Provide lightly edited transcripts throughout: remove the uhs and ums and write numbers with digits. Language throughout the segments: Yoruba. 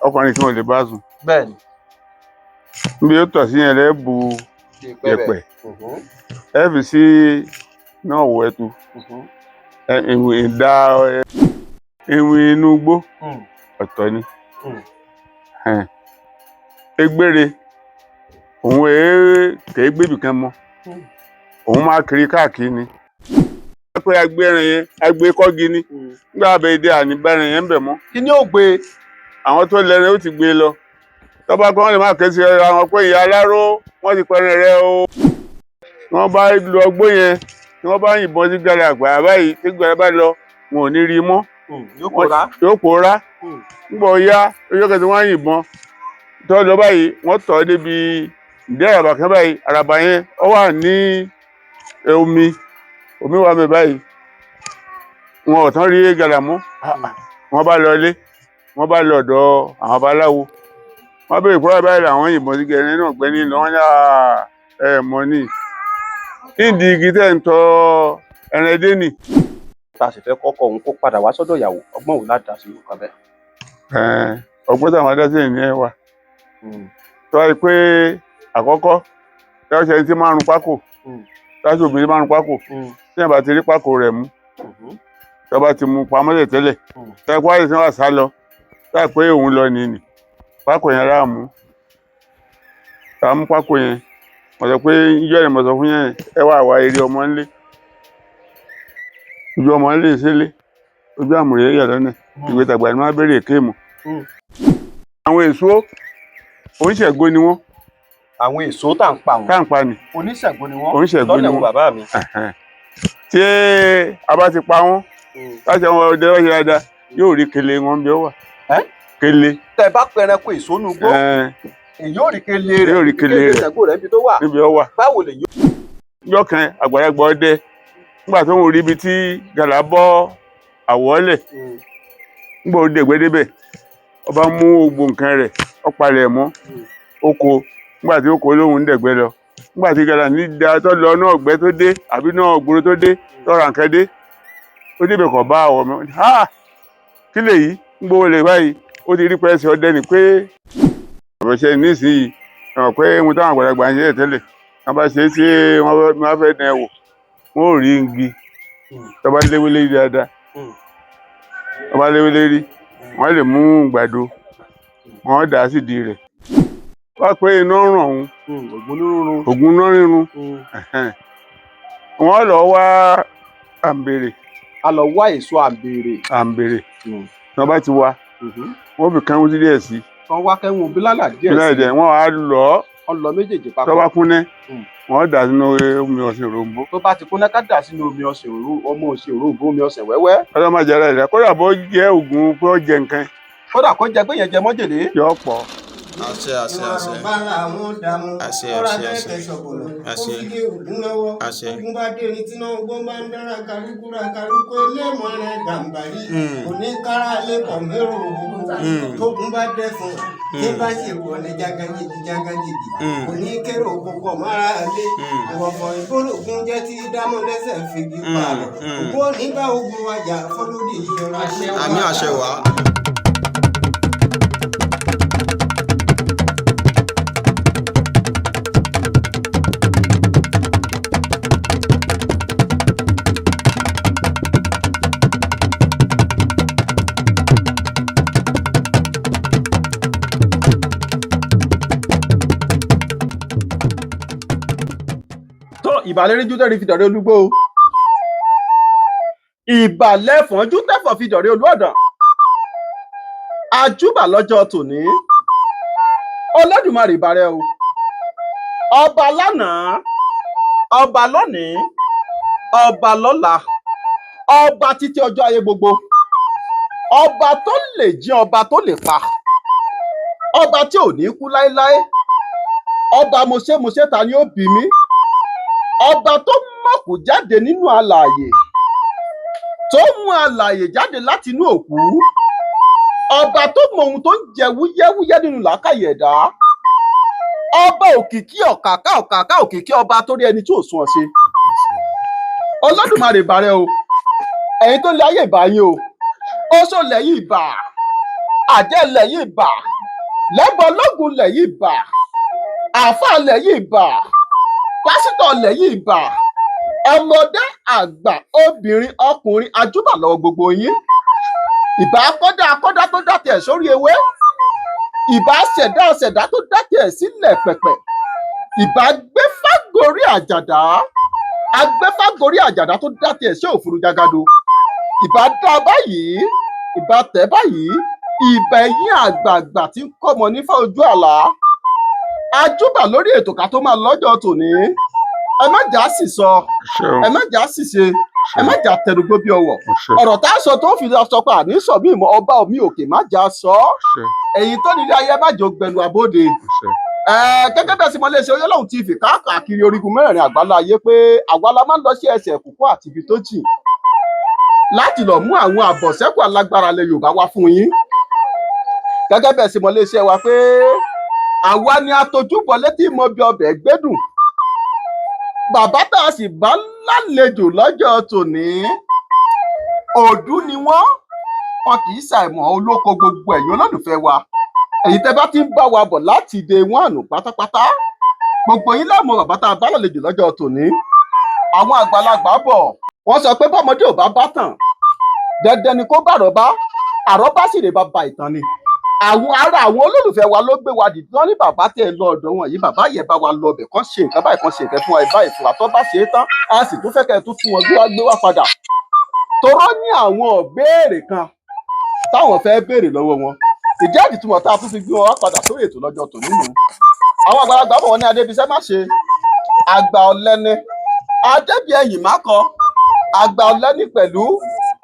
Ọkùnrin kan ò lè bá sùn. Bẹ́ẹ̀ni. Níbi ó tọ̀ sí yẹn lẹ́ bu yẹ̀pẹ̀ ẹ fi sí náà wọ ẹtu ìwìn ìdá ìwìn inú igbó ọ̀tọ̀ ni. Egbére òun èé kèé gbébì kan mọ́, òun máa kiri káàkiri ni. Pé agbé ẹran yẹn, agbé kọ́gi ni, nígbà bẹ́ẹ̀ dé àní bẹ́ẹ̀rẹ̀ yẹn ń bẹ̀ mọ́. Kí ni ó gbé? Àwọn tó lẹ́ran ó ti gbé lọ. Tọ́ba kan wọ́n lè máa ké sí ara wọn pé ìyá aláró wọ́n ti pẹran rẹ o. Wọ́n bá lọ ọgbó yẹn, tí wọ́n bá yìnbọn sí gbàrà àgbà báyìí, tí gbàrà bá lọ, wọn ò ní rí i mọ́. Yóò pòórá. Yóò pòórá. Nígbà ó yá, ọjọ́ kẹta wọ́n yìnbọn. Tó lọ báyìí, wọ́n tọ̀ ọ́ débi ìdí àràbà kan báyìí. Àràbà yẹn ó wà ní omi, omi wà mẹ́ báyìí. Wọn ò tán rí gàlà mọ́. Wọ́n bá lọ ilé, wọ́n bá lọ ọ̀dọ̀ àwọn babaláwo. Wọ́n béèrè pé báyìí làwọn yìnbọn sí gẹ̀rẹ́ náà gbẹ́ ní lọ. Wọ́n ní ẹ mọ̀ ní. Nídìí igi tẹ́ ń tọ́ ẹran dé nì. Tá a sì fẹ́ kọ́kọ́ òun kó padà wá sọ́dọ̀ ìyàwó, ọgbọ́n òun láti dá sí irú kan bẹ́ẹ̀? Ọgbọ́n táwọn adá sí ní ẹ wà. Tó wáyé pé àkọ́kọ́, tí wọ́n ṣe ẹni tí máa ń run pákò, tí wọ́n ṣe obìnrin máa ń run pákò, tí wọ́n bá ti rí pákò rẹ̀ mú, tí wọ́n bá ti mú pamọ́ tẹ́lẹ̀, tí wọ́n wáyé tí wọ́n sá lọ, tí wọ́n pé òun lọ nìyí, pákò yẹn rà mú. Tá a mú pákò yẹn, mo sọ pé ijọ́ yẹn mo sọ fún yẹn, ẹ wá wá eré ọmọ ńlé. Ojú ọmọ ńlé ìṣẹ̀lẹ̀, ojú àmùrè yà lọ́nà, ìwé tàgbà ni wọ́n béèrè èké mọ̀. Àwọn èso oníṣègùn ni wọ́n. Àwọn èso tá à ń pa wọn. Tá à ń pa ni. Oníṣègùn ni wọ́n. Oníṣègùn ni lọ́nà wọ́n. Bàbá mi. Tí a bá ti pa wọ́n, láti àwọn ọdẹ wọ́n ṣe dáadáa, yóò rí kele wọn bí ó wà. Kele. Tẹ bá pẹranko èso nu gbó, èyí ò rí kele rẹ̀. Yóò rí kele rẹ̀. Ìṣègùn rẹ̀ níbi tó wà. Níbi ó wà. Báwo lè yóò. Ọjọ́ kan àgbàlagbà ọdẹ, nígbà tó ń rí ibi tí gàlà bọ́ àwọ̀lẹ̀, nígbà ó dẹ̀gbẹ́ débẹ̀, ọba mú gbogbo nǹkan rẹ̀, ó palẹ̀ mọ́, ó kó. Nígbà tí ó kó lóhùn ń dẹ̀gbẹ́ lọ. Nígbà tí gàlà ní da tó lọ náà ọ̀gbẹ́ tó dé, àbí náà gbòòrò tó dé, tó ra nǹkan dé, ó débẹ̀ kọ̀ bá àwọ̀ mọ́. Ha! Kí lèyí? Ń gbowó lè báyìí. Ó ti rí pé ẹsẹ̀ ọdẹ ni pé àbẹ̀ṣe nísìnyí, ẹ mọ̀ pé ohun táwọn àgbàlagbà ń ṣe tẹ́lẹ̀, wọ́n bá ṣe é tí wọ́n fẹ́ dán ẹ wò, wọ́n ò rí igi tó bá léwé lérí dáadáa. Tó bá léwé lérí, wọ́n lè mú gbàdo, wọ́n dà á sídìí rẹ̀. Wọ́n pé iná ń ràn òun. Ògùn onírúurú. Ògùn iná rírun. Wọ́n lọ wá àǹbèrè. A lọ wá èso àǹbèrè. Àǹbèrè. Tí wọ́n bá ti wá, wọ́n fi kánwó sí díẹ̀ sí. Wọ́n wá kẹ́hún bílálà díẹ̀ sí. Sí. Wọ́n á lọ. Wọ́n lọ méjèèjì papọ̀. Tó bá kúnná, wọ́n dà sínú omi ọ̀sìn òrombó. Tó bá ti kúnná, ká dà sínú omi ọ̀sìn òru, ọmọ ọ̀sìn òrombó, omi ọ̀sìn wẹ́wẹ́. Ọlọ́mọ jẹrẹ rẹ, kódà bó jẹ́ ògùn pé ó jẹ nǹkan. Kódà kó jẹ pé yẹn jẹ mọ́jèlé. Yọ pọ̀. Àṣẹ, àṣẹ, àṣẹ. Ìwà làwọn dààmú. Àṣẹ, ọ̀rọ̀ àṣẹ, àṣẹ. abẹ́ẹ̀kẹ́ ṣọ̀bọ̀lọ̀ ó Àṣẹ. fi lé ògún lọ́wọ́. Àṣẹ. Ogun bá dé ní tíná ogun bá ń dára karúkúra karúkú eléèmọ̀ rẹ̀ gàǹbàrí òní kára lẹ́kọ̀ọ́ mẹ́rù òkú. Tógun bá dẹ́fun tí bá sì wọlé jágánjìgì jágánjìgì òní kérò púpọ̀ mọ́ra lé ìwọ̀fọ̀ ìbólògùn jẹ́ tí dámọ́ lẹ́sẹ̀ fìgì pààrọ̀ ògún òní bá ogun wájà fọlódì yọra. Àmì àṣẹ wá. Tó ìbàlẹ́rẹ́jú tẹ́rì fi dọ̀rẹ́ olúgbó o, ìbàlẹ́fọ̀njú tẹ́fọ̀ fi dọ̀rẹ́ olúọ̀dàn. Àjúbà lọ́jọ́ tòní, Olódùmarè ìbàrẹ̀ o, ọba lánàá, ọba lónìí, ọba lọ́la, ọba títí ọjọ́ ayé gbogbo, ọba tó lè jí, ọba tó lè pa, ọba tí ò ní kú láéláé, ọba mọṣẹ́mọṣẹ́ ta ni ó bí mi, ọba tó mọ̀kù jáde nínú alààyè, tó mú alààyè jáde láti inú òkú, ọba tó mọ ohun tó ń jẹ wúyẹ́wúyẹ́ nínú làákàyè ẹ̀dá, ọba òkìkí ọ̀kàkà ọ̀kàkà òkìkí, ọba tó rí ẹni tí ò sún ọ ṣe. Olódùmarè ìbàrẹ̀ o, ẹ̀yin tó lé ayé ìbà yín o, oṣó lẹ́yìn ìbà, àjẹ́ lẹ́yìn ìbà. Lẹ́bọ̀ lógun lẹ̀ yìí bà, àáfàá lẹ̀ yìí bà, pásítọ̀ lẹ̀ yìí bà, ọmọdé àgbà obìnrin ọkùnrin, ajúbà lọ́wọ́ gbogbo yín. Ìbà akọ́dá akọ́dá tó dá tiẹ̀ sórí ewé, ìbà ṣẹ̀dá ṣẹ̀dá tó dá tiẹ̀ sílẹ̀ pẹ̀pẹ̀, ìbà gbéfágorí àjàdá agbéfágorí àjàdá tó dá tiẹ̀ sí òfurufú jagado, ìbà dá báyìí, ìbà tẹ̀ báyìí, ìbà ẹ̀yìn àgbààgbà tí ń kọ́mọ nífà ojú àlá. Ajúbà lórí ètò ká tó máa lọ́jọ́ tòní. Ẹ má jà á sì sọ, Ṣeun. ẹ má jà á sì ṣe, ẹ má jà á tẹnugbó bí ọwọ̀. Ṣe. Ọ̀rọ̀ tá a sọ tó fi sọ pé àní sọ mí mọ́, ọba mi òkè má jà á sọ. Ṣe. Èyí tó nílé ayé má jò gbẹnu àbóde. Ṣe. Gẹ́gẹ́ bẹ́ẹ̀ sì mọ iléeṣẹ́ Oyèlọ́hùn TV káàkiri orígun mẹ́rẹ̀ẹ̀rin àgbálá ayé pé àwa la máa ń lọ sí ẹsẹ̀ kúkú àti ibi tó jìn láti lọ mú àwọn àbọ̀sẹ́kù alágbára ilẹ̀ Yorùbá wá fún yín. Gẹ́gẹ́ bẹ́ẹ̀ sì mọ iléeṣẹ́ wa pé àwa ni atojúbọ létí mọ bí ọbẹ̀ gbẹ́dùn. Bàbá tá a sì bá lálejò lọ́jọ́ tòní, òdú ni wọ́n, wọn kì í ṣàìmọ̀ olóko gbogbo ẹ̀yin olólùfẹ́ wa. Èyí tẹ́ bá ti ń bá wa bọ̀ láti day one pátápátá, gbogbo yín láàmú bàbá tá a bá lálejò lọ́jọ́ tòní. Àwọn àgbàlagbà bọ̀, wọ́n sọ pé bọ́mọdé ò bá bá tàn, dandan ni kó bá àrọ́bá, àrọ́bá sì rè bàbá ìtàn ni. Àwọn ará àwọn olólùfẹ́ wa ló gbé wa dìde, wọ́n ní bàbá tẹ́ ẹ lọ ọ̀dọ̀ wọn yìí, bàbá yẹn bá wa lọ ọbẹ̀ kan ṣe nǹkan báyìí, kan ṣe nǹkan fún wa báyìí fún wa, tó bá ṣe é tán a sì tún fẹ́ kẹ́ ẹ tún fún wọn gbé wá padà. Torọ́ ní àwọn ọ̀bẹ́ẹ̀rẹ̀ kan táwọn fẹ́ béèrè lọ́wọ́ wọn. Ìdí àdìtúmọ̀ tá a tún fi gbé wọn wá padà sórí ètò lọ́jọ́ tòní nù. Àwọn àgbàlagbà bọ̀ wọ́n ní Adébísẹ́ má ṣe àgbà ọ̀lẹ́ni, Adébíyẹ̀yìn má kọ àgbà ọ̀lẹ́ni pẹ̀lú.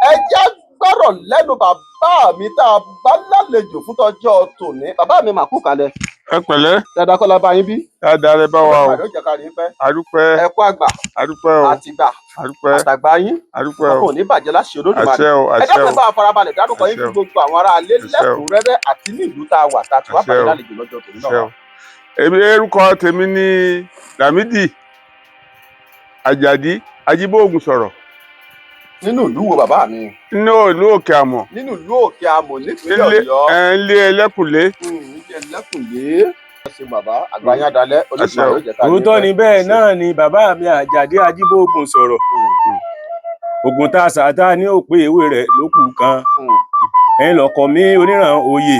Ẹ jẹ́ gbọ́rọ̀ lẹ́nu bàbá mi tá a bá lálejò fún tọjọ́ tòní. Bàbá mi mà kú kalẹ̀. Ẹ pẹ̀lẹ́. Dáadáa kọ́ la bá yín bí. Dáadáa lẹ bá wa o. Olódùmarè ó jẹ́ ká rí yín pẹ́. Adúpẹ́. Ẹ kú àgbà. Adúpẹ́ o. Àtìgbà. Adúpẹ́. Àtàgbà yín. Adúpẹ́ o. Ọkàn ò ní bàjẹ́ láṣẹ Olódùmarè. Àṣẹ o. Ẹ Àṣẹ dákun, o. ẹ bá wa farabalẹ̀ dárúkọ yín Àṣẹ fún o. gbogbo àwọn ará ilé Àṣẹ o. lẹ́kùnrẹ́rẹ́ àti ní ìlú tá a wà tá a ti wá Àṣẹ pàdé o. lálejò lọ́jọ́ tòní Àṣẹ náà. o. Èmi orúkọ tèmi ní Lámídì Àjàdí Ajíbóògùn sọ̀rọ̀. Nínú ìlú wo bàbá mi? Nínú ìlú Òkè Àmọ̀. Nínú ìlú Òkè Àmọ̀ nípínlẹ̀ Nílé Ọ̀yọ́. ẹ ńlé Ẹlẹ́kùnlé. Nílé Ẹlẹ́kùnlé. Ẹ ṣeun bàbá, àgbà yín adalẹ́, Olódùmarè ó jẹ́ ká rí yín Òótọ́ pẹ́. ni, bẹ́ẹ̀ náà ni bàbá mi Àjàdí Ajíbóògùn sọ̀rọ̀. Ògùn tá a sàtá ní òpè ewé rẹ̀ ló kù kan. Ẹ̀yin lọkọ mi oníran oyè,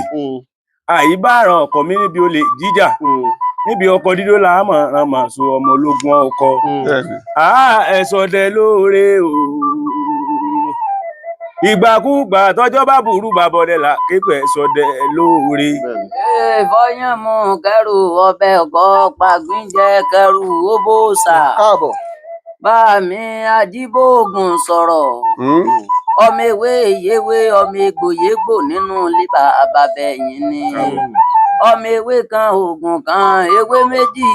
àyíbáràn ọkọ mi níbi olè jíjà, níbi ọkọ dídó làámọ̀ ràn mà so ọmọ ológun ọkọ. Bẹ́ẹ̀ni. Àá ẹ̀sọ̀dẹ lóore o. Ìgbàkúgbà tọjọ́ bá burú bàbọ̀dẹ̀ là képe ẹ̀sọ̀dẹ lóore. Fọyín mú kẹrù ọbẹ̀ ọkọ pàgbínjẹ kẹrù óbòsà. Káàbọ̀. Bá mi Ajíbóògùn sọ̀rọ̀. Ọmọ ewé yewé, ọmọ egbò yégbò nínú líbà àbàbẹ̀ yìí ni. Ọmọ ewé kan oògùn kan, ewé méjì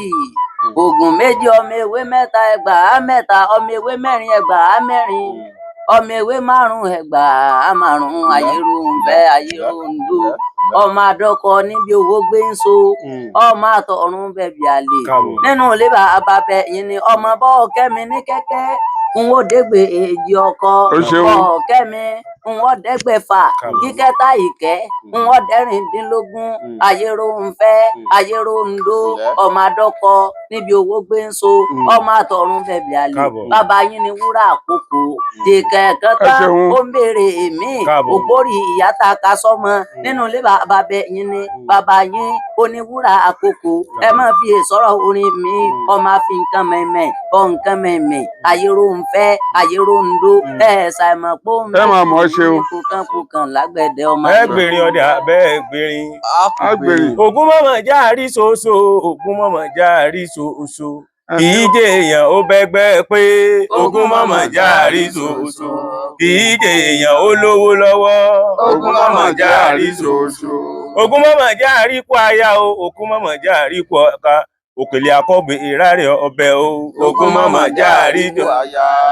oògùn méjì, ọmọ ewé mẹ́ta ẹgbàá mẹ́ta, ọmọ ewé mẹ́rin ẹgbàá mẹ́rin, ọmọ ewé márùn ẹgbàá márùn. Ayérò ń bẹ, ayérò ń dó, ọmọ àdọkọ níbi owó gbé ń so, ọmọ àtọrun bẹbí àlè Káàbọ̀. nínú ilé bàbá bẹ yìí ni. Ọmọ bọ́ kẹ́mi ní kẹ́kẹ́ n ó dégbè èjì ọkọ. Ó ṣeun. Bọ́ kẹ́mi n ó dẹ́gbẹ̀fà. Káàbọ̀. Kíkẹ́ta ìkẹ́ n ó dẹ́rìndínlógún. Ayérò ń fẹ́, ayérò ń dó, ọmọ àdọkọ níbi owó gbé ń so, ọmọ àtọrun bẹbí àlè. Káàbọ̀. Bàbá yín ni wúrà àkókò dèkẹ̀ Ẹ kan tán ṣeun. ó ń béèrè èmi Káàbọ̀. ògbórí ìyá ta ka sọmọ nínú ilé bàbá bẹ yín ni. Bàbá yín oníwúrà àkókò, ẹ má fi sọ̀rọ̀ orin mi. Ọmọ àfi nǹkan mẹ̀mẹ̀ bọ nǹkan mẹ̀mẹ̀, ayérò ń fẹ́, ayérò ń dó, ẹ ṣàìmọ̀ pé ó ń Ẹ máa mọ̀ ọ́ ṣe o. kúkankúkan lágbẹ̀dẹ ọmọ. Ẹ gbèrin ọdẹ abẹ́ ẹ gbèrin. Agbèrè. Ògún mọ̀mọ̀ járí ṣoṣo, ògún mọ̀mọ̀ járí ṣoṣo. Kì í jẹ́ èèyàn ó bẹ́gbẹ́ pé, ògún mọ̀mọ̀ járí ṣoṣo. Kì í jẹ́ èèyàn ó lówó lọ́wọ́, ògún mọ̀mọ̀ járí ṣoṣo. Ògún mọ̀mọ̀ járí kú aya o, ògún mọ̀mọ̀ járí kú ọ̀ka. Òkèlè àkọ́bù ìrárẹ̀ ọbẹ̀ o, ògún mọ̀mọ̀ járí jọ.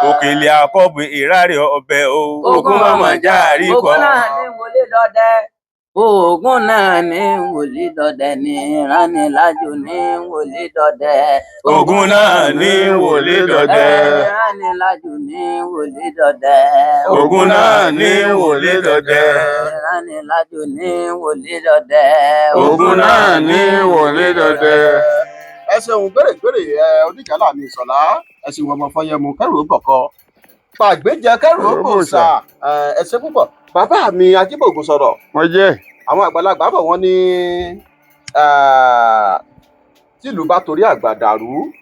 Òkèlè àkọ́bù ìrárẹ̀ ọbẹ̀ o, ògún mọ̀mọ̀ járí kú Ògún náà ní wọlé dọdẹ. Ògún náà ní wòlíì dọdẹ ní ránnilájò ní wòlíì dọdẹ. Ògún náà ní wòlíì dọdẹ. Ránnilájò ní wòlíì dọdẹ. Ògún náà ní wòlíì dọdẹ. Ránnilájò ní wòlíì dọdẹ. Ògún náà ní wòlíì dọdẹ. Ẹ ṣeun gbèrègbèrè ẹ oníjàlá mi Ìṣọ̀lá, ẹ ṣeun ọmọ Fọyẹmu kẹrù ó bọkọ pàgbéjẹ kẹrù ó bòṣà. Ẹ ṣe púpọ̀ bàbá mi Ajíbògùn sọ̀rọ̀. Wọ́n jẹ́ Àwọn àgbàlagbà bọ̀ wọ́n ní tìlú bá torí àgbà dàrú,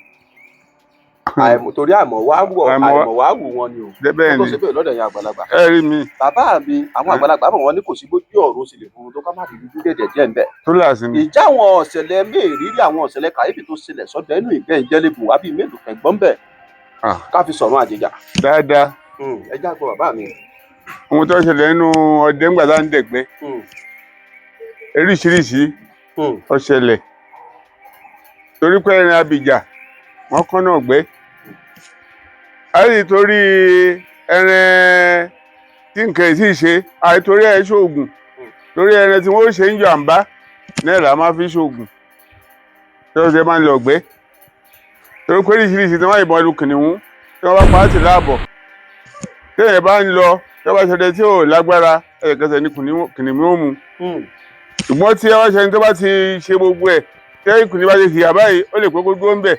torí àìmọ̀ wá wọ̀ àìmọ̀ wá wù wọn ni o. Bẹ́ẹ̀ tó ni ṣe bẹ́ẹ̀ lọ́dọ̀ yẹn àgbàlagbà. Ẹ rí mi. Bàbá mi, àwọn àgbàlagbà bọ̀ wọ́n ní kò sí bójú ọ̀run sì lè fún un tó ká má rí dúdú dẹ̀dẹ̀ díẹ̀ ń bẹ̀. Túláàsì ni. Ìjà àwọn ọ̀sẹ̀lẹ̀ mẹ́rìírí, àwọn ọ̀sẹ̀lẹ̀ kàyéfì tó ṣẹlẹ̀ sọ́dọ̀ inú ìgbẹ́ ìjẹ́lẹ̀bù wá bíi mélòó kẹ̀gbọ́n bẹ̀ ká fi sọ̀rọ̀ àjèjà. Dáadáa. Ẹ já gbọ́ bàbá mi. Ohun tó ṣẹlẹ̀ nínú ọdẹ ńgbà tá à ń dẹ̀gbẹ́, oríṣiríṣi ó ṣẹlẹ̀, torí pé ẹran abìjà wọ́n kán náà gbẹ́ àyè, torí ẹran tí nǹkan ẹ̀ sì ṣe àìtorí ẹ̀ ṣoògùn, torí ẹran tí wọ́n ṣe ń jàǹbá náà là máa fi ṣoògùn tó ṣe máa ń lọ gbẹ́, torí pé oríṣiríṣi tí wọ́n yìnbọn lu kìnìún tí wọ́n bá pa á sí láàbọ̀, téèyàn bá ń lọ, tí wọ́n bá ṣọdẹ tí ò lágbára, ẹsẹ̀kẹsẹ̀ ni kìnìún ó mu. Ṣùgbọ́n tí wọ́n ṣe ní tó bá ti ṣe gbogbo ẹ̀, tí kìnìún bá ṣe hìyà báyìí, ó lè pé kó dúró ń bẹ̀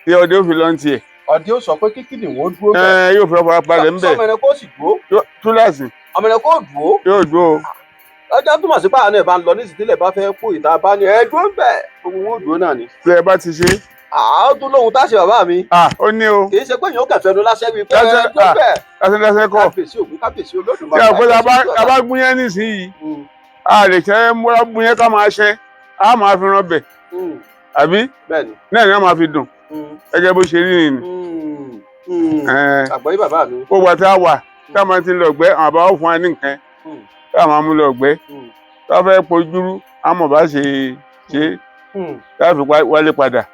tí ọdẹ ó fi lọ ń tiẹ̀. Ọdẹ ó sọ pé kíkìnì wọn dúró bẹ́ẹ̀. Ẹ yóò fi ọ̀pọ̀ balẹ̀ ń bẹ̀. Sọmọ ẹranko sì dúró? Túláàsì. Ọmọ ẹranko dúró? Yóò dúró. Ọjọ́ túmọ̀ sí pàánù ẹ̀ bá ń lọ ní ìsìtílẹ̀ bá fẹ́ kó ìta bá ní ẹ dúró bẹ́ẹ̀, gbogbo wọn ò dúró náà ni. Tí ẹ bá ti ṣe. Àá tún lóhun tá a ṣe bàbá mi. Ó ní o. Kì í ṣe pé èèyàn kẹfẹ́ nu lásẹ̀ wí pé ẹ dúró bẹ́ẹ̀. Lásẹ̀ lásẹ̀ kọ́. Kábíyèsí Ògún, kábíyèsí Olódùmarè. Tí a pé tá a bá gúnyán nísìnyí, a lè ṣe múra gúnyán ká máa ṣe, a máa fi ran bẹ̀ àbí náà ni a máa fi dùn gẹ́gẹ́ bó ṣe rí nìyí. Àgbọ̀yé bàbá mi. Gbogbo àti àwà tá a máa ti lọ gbẹ́, àwọn àbáwọ̀ fún wa ní nǹkan tá a máa mú lọ gbẹ́, tá a fẹ́ pojúrú, a mọ̀ bá ṣe ṣe tá a fi wálé padà,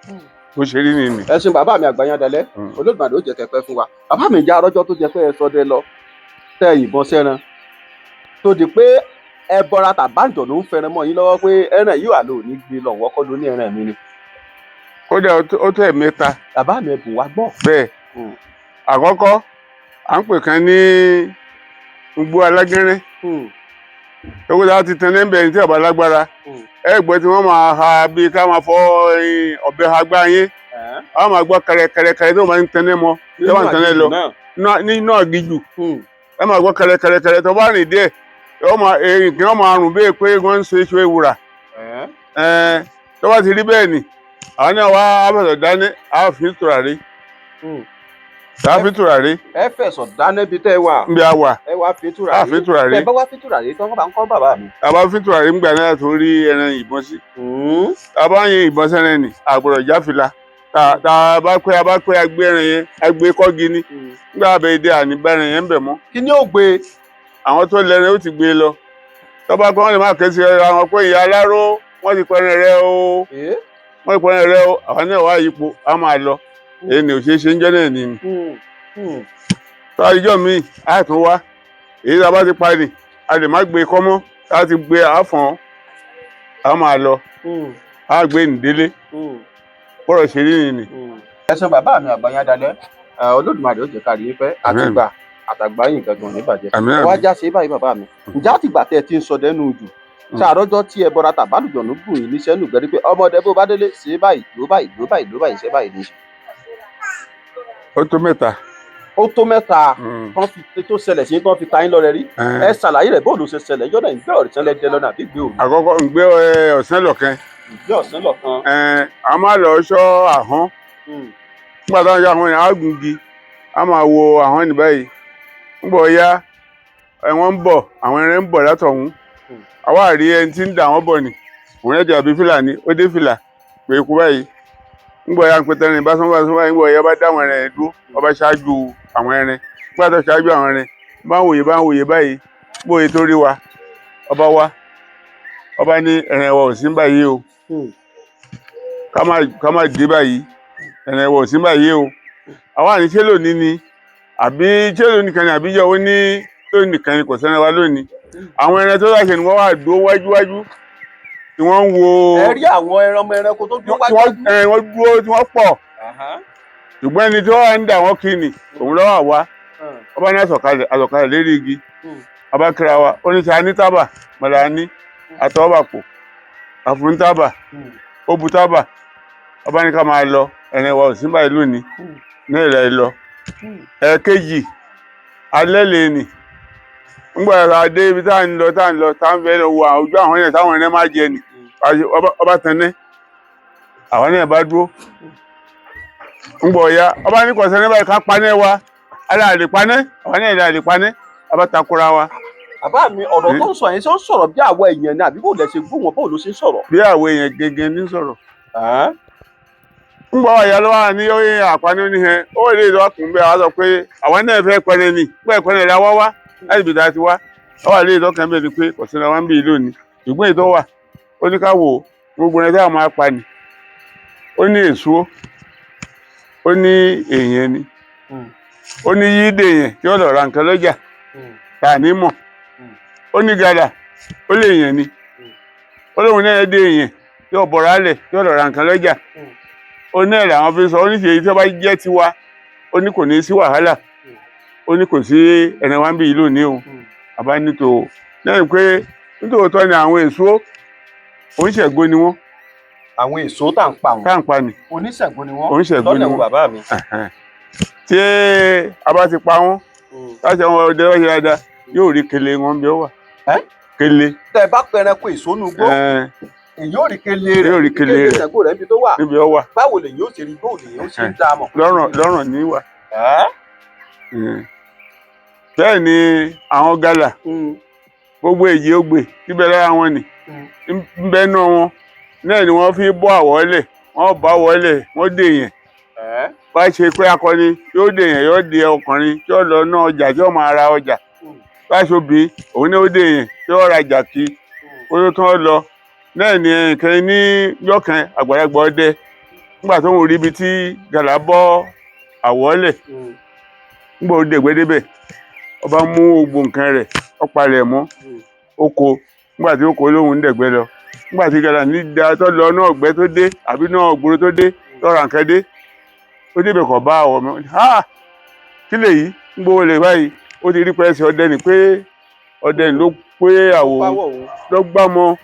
bó ṣe rí nìyí. Ẹ ṣeun bàbá mi àgbàyàn dalẹ, Olódùmarè ó jẹ́ kẹpẹ fún wa. Bàbá mi, já arọjọ tó jẹ pé ẹ sọdẹ lọ tẹ ìbọn sẹ́ran tó di pé ẹ bọra tàbáǹjọ ló ń fẹran mọ́ yín lọ́wọ́ pé ẹran yìí wà lóò ní gbé lọ, wọkọ ló ní ẹran mi ni. Kódà ó tó ẹ̀mẹ́ta. Bàbá mi, ẹbùn wa gbọ́. Bẹ́ẹ̀, àkọ́kọ́ à ń pè kan ní igbó alágẹ́rẹ́ owó tá a ti tan nẹ́ńbẹ̀ ní tí ọba lágbára ẹ gbọ́ tí wọ́n máa ha bíi ká máa fọ ọ̀bẹ ha gbá yín, a máa gbọ́ kẹrẹkẹrẹkẹrẹ tó máa ń tẹnẹ́ mọ́ tó máa ń tẹnẹ́ lọ nínú àgíjù, ẹ máa gbọ́ kẹrẹkẹrẹkẹrẹ tó bá rìn díẹ̀, kí wọ́n máa rùn bẹ́ẹ̀ pé wọ́n ń ṣe iṣu ewùrà. Tó bá ti rí bẹ́ẹ̀ ni àwọn náà wá fẹ̀sọ̀ dání, á fi tùràrí, á fi tùràrí. Ẹ fẹ̀sọ̀ dáná ibi tẹ́ ẹ wà. Nbí a wà. Ẹ wá fi tùràrí. Á fi tùràrí. Ẹ bá wá fi tùràrí tán, bá ń kọ́ bàbá mi. A bá fi tùràrí ńgbà náà tó rí ẹran ìbọn sí. A bá yin ìbọn sẹ́rẹ̀ nì àgbọ̀dọ̀ jáfìlà, tá a bá pé a bá pé agbé ẹran yẹn, agbé kọ́gi ni, nígbà bẹ́ẹ̀ dé àní bá ẹran yẹn ń bẹ̀ mọ́. Kí ni ó gbé? Àwọn tó lẹ́ran ó ti gbé lọ. Tó bá pẹ́ wọ́n lè má ké sí ara wọn pé ìyá aláró wọ́n ti pẹ́ran rẹ o, wọ́n ti pẹ́ran rẹ o, àwọn náà wá yípo á máa lọ. Èyí ni ò ṣeé ṣe ń jẹ́ náà nìyí. Tó àdìjọ́ mi á tún wá èyí tá a bá ti parí, a lè má gbé kọ́mọ́, tá a ti gbé àáfọ̀n á máa lọ, á gbé nìdélé, bọ́rọ̀ ṣe rí nìyí. Ẹ ṣeun bàbá mi àgbàyàn dalẹ, Olódùmarè ó jẹ́ ká rí yín pẹ́, àtìgbà àtàgbáyìn gangan ní bàjẹ́. Wá já ṣe báyìí bàbá mi, ǹjẹ́ àtìgbà tẹ́ ẹ ti ń sọdẹ nù jù ṣàròjọ tí ẹ bọra tàbálùjọ ló bù yín níṣẹ́ nù gbẹrí pé ọmọdé bó bá délé ṣe báyìí ló báyìí ló báyìí ló báyìí ṣe báyìí ní. Ó tó mẹ́ta. Ó tó mẹ́ta tán fi tó ṣẹlẹ̀ sí tán fi ta yín lọ́rẹ rí. Ẹ ṣàlàyé rẹ̀ bóòlù ṣe ṣẹlẹ̀ yọ̀nà ìgbẹ́ ọ̀sán lẹ́jẹ̀ lọ́nà àbí ìgbẹ́ òru. Àkọ́kọ́ ìgbẹ́ ọ̀sán lọ̀kan. Ìgbẹ́ ọ̀sán lọ̀kan. A máa lọ ṣọ́ àhọ́n. Nígbà táwọn ṣọ́ àhọ́n yẹn, á gungi, a máa wo àhọ́n ní báyìí. Nígbà ó yá, wọ́n ń bọ̀, àwọn ẹran ń bọ̀ látọ̀hún. Àwa rí ẹni tí ń dà wọ́n bọ̀ ni. Òun rẹ̀ jàbí Fúlàní, ó dé fìlà pé ikú báyìí. Nígbà ó yá ń pe tẹrin bá sán bá sán báyìí, nígbà ó yá bá dá àwọn ẹran yẹn dúró, ọba ṣáájú àwọn ẹran. Nígbà tó ṣáájú àwọn ẹran, bá ń wòye bá ń wòye báyìí, bóye tó rí wa, ọba wa, ọba ní ẹran wa ò sí báyìí o. Ká má dé báyìí, ẹran wa ò sí báyìí o. Àwa ní ṣé lónìí ni àbí ṣé lónìí kan ni àbí jẹ́ ó ní Lónìí nìkan ni kò sẹ́ran wa lónìí. Àwọn ẹran tó láṣẹ ni wọ́n wà dúró wájúwájú tí wọ́n ń wo. Ẹ rí àwọn ẹran ọmọ ẹranko tó dúró tí wọ́n wájú. Wọ́n dúró tí wọ́n pọ̀, ṣùgbọ́n ẹni tí wọ́n wá ń dà wọ́n kí ni òun lọ́wọ́ àwa. Ọba ní àsọ̀kalẹ̀, àsọ̀kalẹ̀ lérí igi. Ọba kíra wa, ó ní sẹ ní tábà mọ̀lá ní àtọwọ́bàpò àfún tábà. Ó bu tábà, ọba ní ká máa lọ, ẹ̀rìn wa ò sí báyìí lónìí ní ìlẹ̀ lọ. Ẹ̀ẹ̀kejì alẹ́ lè nì ńgbà tá a dé ibi tá à ń lọ, tá à ń lọ, tá à ń fẹ́ lọ wo àwọn ojú àwọn yẹn táwọn ẹ̀rẹ́ máa jẹ nì. Ọba tẹ̀lé àwọn náà bá dúró ńgbọ̀ ya. Ọba ní kọ̀ọ̀sẹ̀ ní báyìí ká paná wa, aláàlè paná, àwọn náà lè paná, ọba takora wa. Bàbá mi, ọ̀rọ̀ tó ń sọ yẹn, ṣé ó ń sọ̀rọ̀ bí àwọ̀ èèyàn ni àbí bò lẹ ṣe gbóhùn, bó ló ṣe ń sọ̀rọ̀? Bí àwọn èèyàn gẹ́gẹ́ ní sọ̀rọ̀. Ńgbọ̀ ọ̀yà ló wà ní oyè àpaná ní hẹn ó lè lọ kùn bẹ́ẹ̀ wá sọ pé àwọn náà fẹ́ pẹ́rẹ́ ni pẹ́ pẹ́rẹ́ la wá wá láti ibi tá a ti wá. Wọ́n wà lè lọ́kàn bẹ́ẹ̀ ni pé kọ̀sẹ̀ náà wá ń bí ìlú ni, ṣùgbọ́n èyí tó wà ó ní ká wò ó gbogbo ẹni táwọn máa pa ni. Ó ní èso, ó ní èèyàn ni, ó ní yídè yẹn tí ó lọ ra nǹkan lọ́jà tá a ní mọ̀. Ó ní gàdà, ó lè yẹn ni, ó lóun náà dé èèyàn tí ó bọ̀rọ̀ alẹ̀ tí ó lọ ra nǹkan lọ́jà. Ó náà làwọn fi sọ. Ó ní ṣe èyí tí ó bá jẹ́ tiwa, ó ní kò ní sí wàhálà, ó ní kò sí ẹ̀rẹ̀ wá ń bí ìlú ní o. Àbá nítò lẹ́yìn pé nítòótọ́ ni àwọn èso oníṣègùn ni wọ́n. Àwọn èso tá à ń pa wọn. Tá à ń pa ni. Oníṣègùn ni wọ́n. Oníṣègùn ni lọ́nà wo wọ́n. Bàbá mi? Tí a bá ti pa wọ́n láti àwọn ọdẹ wọ́n ṣe dáadáa, yóò rí kele wọn bí ó wà. Ẹ́? Kele. Tẹ bá pẹranko èso nu gbó, èyí ò rí kele rẹ̀. Yóò rí kele rẹ̀. Ìṣègùn rẹ̀ níbi tó wà. Níbi ó wà. Báwo lèyí ó ṣe rí, báwo lèyí ó ṣe ń dá a mọ̀? Lọ́rùn lọ́rùn ní wà. Ẹ́? Bẹ́ẹ̀ ni àwọn gálà, gbogbo èyí ó gbè síbẹ̀ lára wọn ni ń bẹ́ náà wọn náà ni wọ́n fi bọ́ àwọ̀lẹ̀, wọ́n bá wọlé, wọ́n dè yẹn. Ẹ́? Bá ṣe pé akọni yóò dè yẹn, yóò dè ọkùnrin tí ó lọ ná ọjà tí ó máa ra ọjà. Bá ṣe obìnrin, òun náà ó dè yẹn tí ó rajà kí ó tó tán lọ. Náà ni nǹkan ní yọ̀kan àgbàlagbà ọdẹ nígbà tó ń rí ibi tí gàlà bọ́ àwọ̀lẹ̀. Nígbà ó dẹ̀gbẹ́ débẹ̀, ọba mú gbogbo nǹkan rẹ̀, ó palẹ̀ mọ́, ó kó. Nígbà tí ó kó lóhùn ń dẹ̀gbẹ́ lọ, nígbà tí gàlà ní da tó lọ náà ọ̀gbẹ́ tó dé àbí náà gbòòrò tó dé tó ra nǹkan dé, ó débẹ̀ kọ̀ bá àwọ̀ mọ́. Ha, kí lèyí ń gbowó lè báyìí? Ó ti rí pẹ́ẹ́sì ọdẹ ni pé ọdẹ ni ló pé àwọ̀ òun Báwọ̀ òun. Ló gbámọ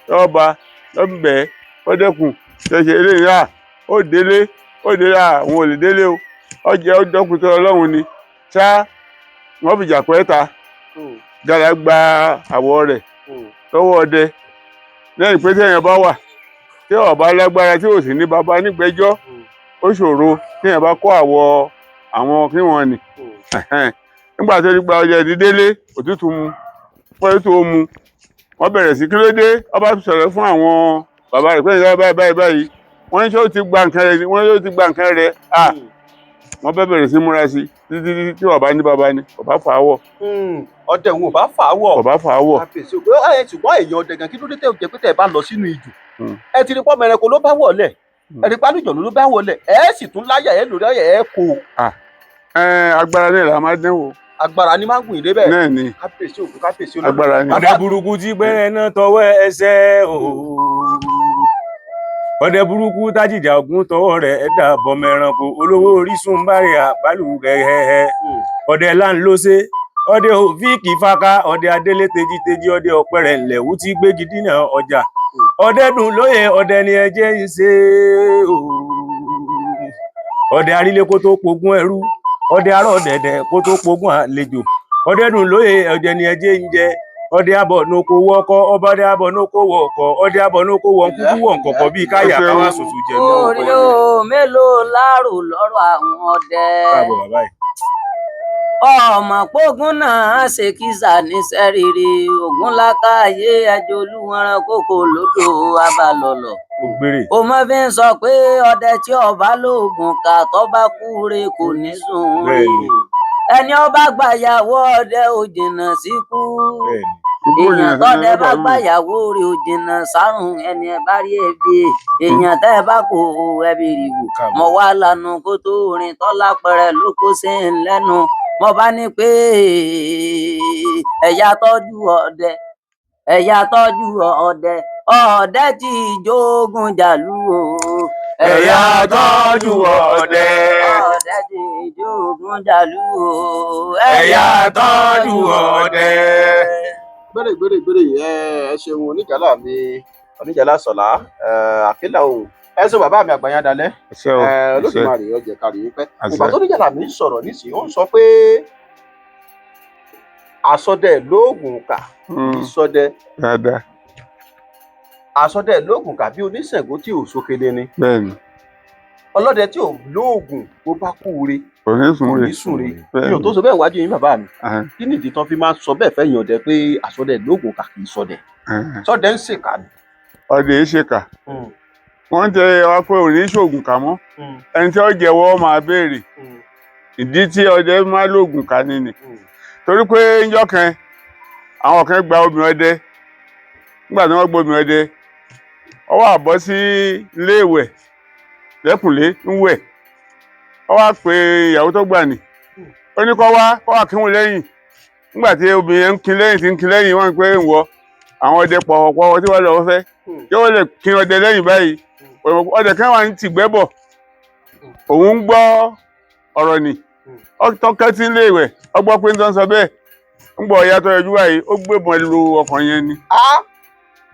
lọ́ba lọ́bẹ̀ ọdẹkùn ṣẹṣẹ eléyìí à ó délé, ó délé à, òun ò lè délé o. Ọjẹ ọdọkùn tó Ọlọ́run ni ṣá wọ́n fìjà pẹ́ ta. Gàlà gba àwọ̀ rẹ̀ lọ́wọ́ ọdẹ lẹ́yìn pé téèyàn bá wà tí ọba lágbára tí ò sì ní baba nígbẹ́jọ́, ó ṣòro téèyàn bá kó àwọ̀ àwọn kí wọ́n nì. Nígbà tó ti gba ọjà ìdídélé, òtútù mu pẹ́ tó mu, wọ́n bẹ̀rẹ̀ sí kí ló dé. Ọba sọ̀rọ̀ fún àwọn bàbá rẹ̀ pé ìyá báyìí báyìí báyìí, wọ́n ní ṣé ó ti gba nǹkan rẹ̀ ni? Wọ́n ní ó ti gba nǹkan rẹ̀ à. Wọ́n bẹ́ bẹ̀rẹ̀ sí múra sí títí títí tí ọba ní baba ni ọba fà á wọ̀. Ọdẹ òun ò bá fà á wọ̀. Ọba fà á wọ̀. Kábíyèsí o. Ẹ ṣùgbọ́n èèyàn ọdẹ gan, kí ló dé tẹ́ ò jẹ́ pé tẹ́ ẹ bá lọ sínú ijù, ẹ ti rí pọ́ mẹ́rẹ̀kọ ló bá wọlé, ẹ rí pálíjọ̀nù ló bá wọlé, ẹ sì tún láyà ẹ lórí ọyẹ ẹ kó? Ẹ agbára náà la máa dánwò. Agbára ni máa ń gùn ìdé bẹ́ẹ̀. Náà ni. Kábíyèsí òkú, kábíyèsí olódò. Agbára ni. Ọdẹ burúkú tí gbẹ́rẹ́ náà tọwọ́ ẹsẹ̀ o, ọdẹ burúkú tájìjà ogun tọwọ́ rẹ̀ ẹ̀dá bọmọ ẹranko olówó orísun bárẹ àbálù gẹgẹhẹ. Ọdẹ láńlọsẹ, ọdẹ òfíìkì faka, ọdẹ adélé tejiteji, ọdẹ ọpẹrẹ ńlẹwú tí gbégi dínà ọjà. Ọdẹ dùn lóye, ọdẹ ni ẹjẹ ń ṣe o. Ọdẹ arílé kó tó pogún ẹrú, ọdẹ arọ dẹdẹ kó tó pogún àlejò. Ọdẹ dùn lóye, ọdẹ ni ẹjẹ ń jẹ. Ọdẹ abọ n'oko wọkọ ọbọdẹ abọ n'oko wọkọ, ọdẹ abọ n'oko wọ nkúkú wọ nkọkọ bíi káyà káwá sòsò jẹ ní Orí ọkọ. o, mélòó láàrò lọ́rọ̀ àwọn ọdẹ. Káàbọ̀ bàbá yìí. Ọmọ pógún náà ṣe kísà níṣẹ́ rere ògún lákàyè ẹjọ́ olúwọ̀nrán kókó lódò abalọ̀lọ̀. Ó gbére. Ó mọ fi ń sọ pé ọdẹ tí ọba lóògùn kà tó bá kú re kò ní sùn rí. Ẹni ọba gbàyàwó ọdẹ ò jìnnà síkú. Èèyàn tọdẹ bá gbàyàwó rẹ̀ ò jìnnà sárùn. Ẹni ẹ bá rí ẹbí èèyàn tẹ ẹ bá kó ẹbí rì wò. Káàbọ̀. Mọ wá lanu kó tó rìn tọ́lá pẹrẹ ló kó sí ń lẹ́nu. Mo bá ní pé ẹ̀yà tọ́jú ọdẹ, ẹ̀yà tọ́jú ọdẹ, ọdẹ tí ìjógun jàlú o. Ẹ̀yà tọ́jú ọdẹ. Ọdẹ tí ìjógun jàlú o. Ẹ̀yà tọ́jú ọdẹ. Gbére gbére gbére, ẹ ṣeun oníjàlá mi, oníjàlá sọlá àkílà òun. Ẹ sọ bàbá mi àgbàyàn dalẹ. Àṣẹ o. Ẹ Àṣẹ. Olódùmarè ọjẹ kárí yín pẹ. Àṣẹ. Ìgbà tó oníjàlá mi ń sọ̀rọ̀ nísìnyí, ó ń sọ pé àsọdẹ lóògùn kà ìsọdẹ Dáadáa. Àsọdẹ lóògùn kà bí oníṣègùn tí ò sókèlè ni. Bẹ́ẹ̀ni. Ọlọ́dẹ tí ò lóògùn, bó bá kú re, Kò ní sùn kò rè. ní sùn re. Bẹ́ẹ̀ni. Mi ò tó sọ bẹ́ẹ̀ wájú yín, bàbá mi. Ah, Kí nìdí tán fi máa ń sọ bẹ́ẹ̀ fẹ́yìn ọdẹ pé àsọdẹ lóògùn kà kì í sọdẹ? Ah. Sọdẹ ń ṣèkà ni. Ọdẹ yìí ṣèkà. Wọ́n tẹ wá pé òní ṣoògùn kà mọ́. Ẹni tí ó jẹ́wọ́ máa béèrè ìdí tí ọdẹ máa lóògùn kà ni nì. Torí pé ńjọ́ kan, àwọn kan gba obìnrin ọdẹ. Nígbà tí wọ́n gba obìnrin ọdẹ, ó wá bọ́ sí ilé ìwẹ̀ lẹ́kùnlé ń wẹ̀. Ó wá pe ìyàwó tó gbà ní, ó ní kó wá kírun lẹ́yìn. Nígbà tí obìnrin yẹn ń kin lẹ́yìn, tí ń kin lẹ́yìn, wọ́n ń pé ń wọ àwọn ọdẹ pọ̀wọ̀pọ̀wọ̀ tí wọ́n lọ fẹ́ yóò lè kin ọdẹ lẹ́yìn báyìí. Ọdẹ kan wà ní tìgbẹ́ bọ̀, òun ń gbọ́ ọ̀rọ̀ nì tọ́kẹ́ tí ń lé ìwẹ̀. Ó gbọ́ pé ń tán sọ bẹ́ẹ̀, ń gbọ́ ọ̀yá tó yọjú báyìí, ó gbébọn lu ọkùnrin yẹn ni.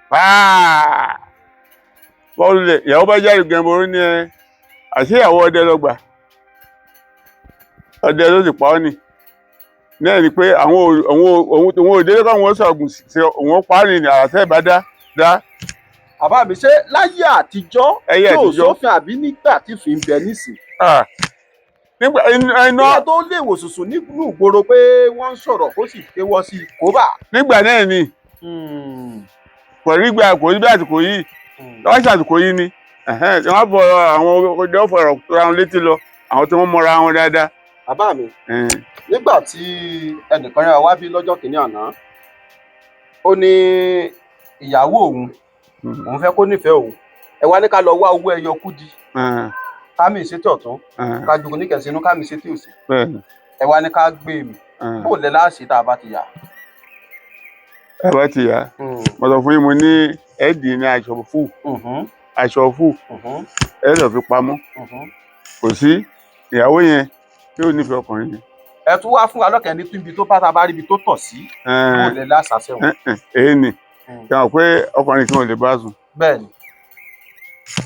Pàà! Bọ́ọ̀lù lẹ̀, ìyàwó bá jáde gẹ̀mbòrò ní ẹ, àṣé ìyàwó ọdẹ lọ gbà, ọdẹ ló sì pa ọ́ nì. Náà ni pé àwọn òun ò délé káwọn sọ̀gùn sí òun, ó pa á nì àṣẹ ìbá dá dá. Bàbá mi, ṣé láyé àtijọ́ Ayé tí ò àtijọ́. sófin àbí nígbà tí fi ń bẹ nísìn? Ah. Nígbà iná. Nígbà tó lè wò sùsù nínú ìgboro pé wọ́n ń sọ̀rọ̀, kó sì kéwọ́ sí i kóbà. Nígbà náà ni kò rí gbà, kò rí bí àsìkò yìí lọ́wọ́ ṣàsìkò yìí ni ẹ̀hẹ́n, tí wọ́n bọ̀ àwọn ọdẹ ọ̀fọ̀rọ̀ tó ra wọn létí lọ, àwọn tí wọ́n mọra wọn dáadáa. Bàbá mi, Ẹ̀hẹ́n. nígbà tí ẹnìkan yára wá bí lọ́jọ́ kìíní àná, ó ní ìyàwó òun, òun fẹ́ kó nífẹ̀ẹ́ òun. Ẹ wá ní ká lọ wá owó ẹyọ kúdí, ká mì sétí ọ̀tún, ká ju oníkẹ̀sínú, ká mì sétí òsì. Ẹ wá ní ká gbé mi bó lẹ láàṣì tá a bá ti yà. Ẹ bá ti yá, mo sọ fún yín, mo ní ẹ́ẹ̀dì ní aṣọ fù, aṣọ fù, ẹ lọ fi pamọ́. Kò sí ìyàwó yẹn tí ò nífẹ̀ẹ́ ọkùnrin yẹn. Ẹ tún wá fún wa lọ́kẹ́ ní ibi tó bá ta bá rí ibi tó tọ̀ sí, bó lẹ láṣà sẹ́wọ̀n. Èyí ni ṣe hàn pé ọkùnrin kan ò lè bá sùn. Bẹ́ẹ̀ni.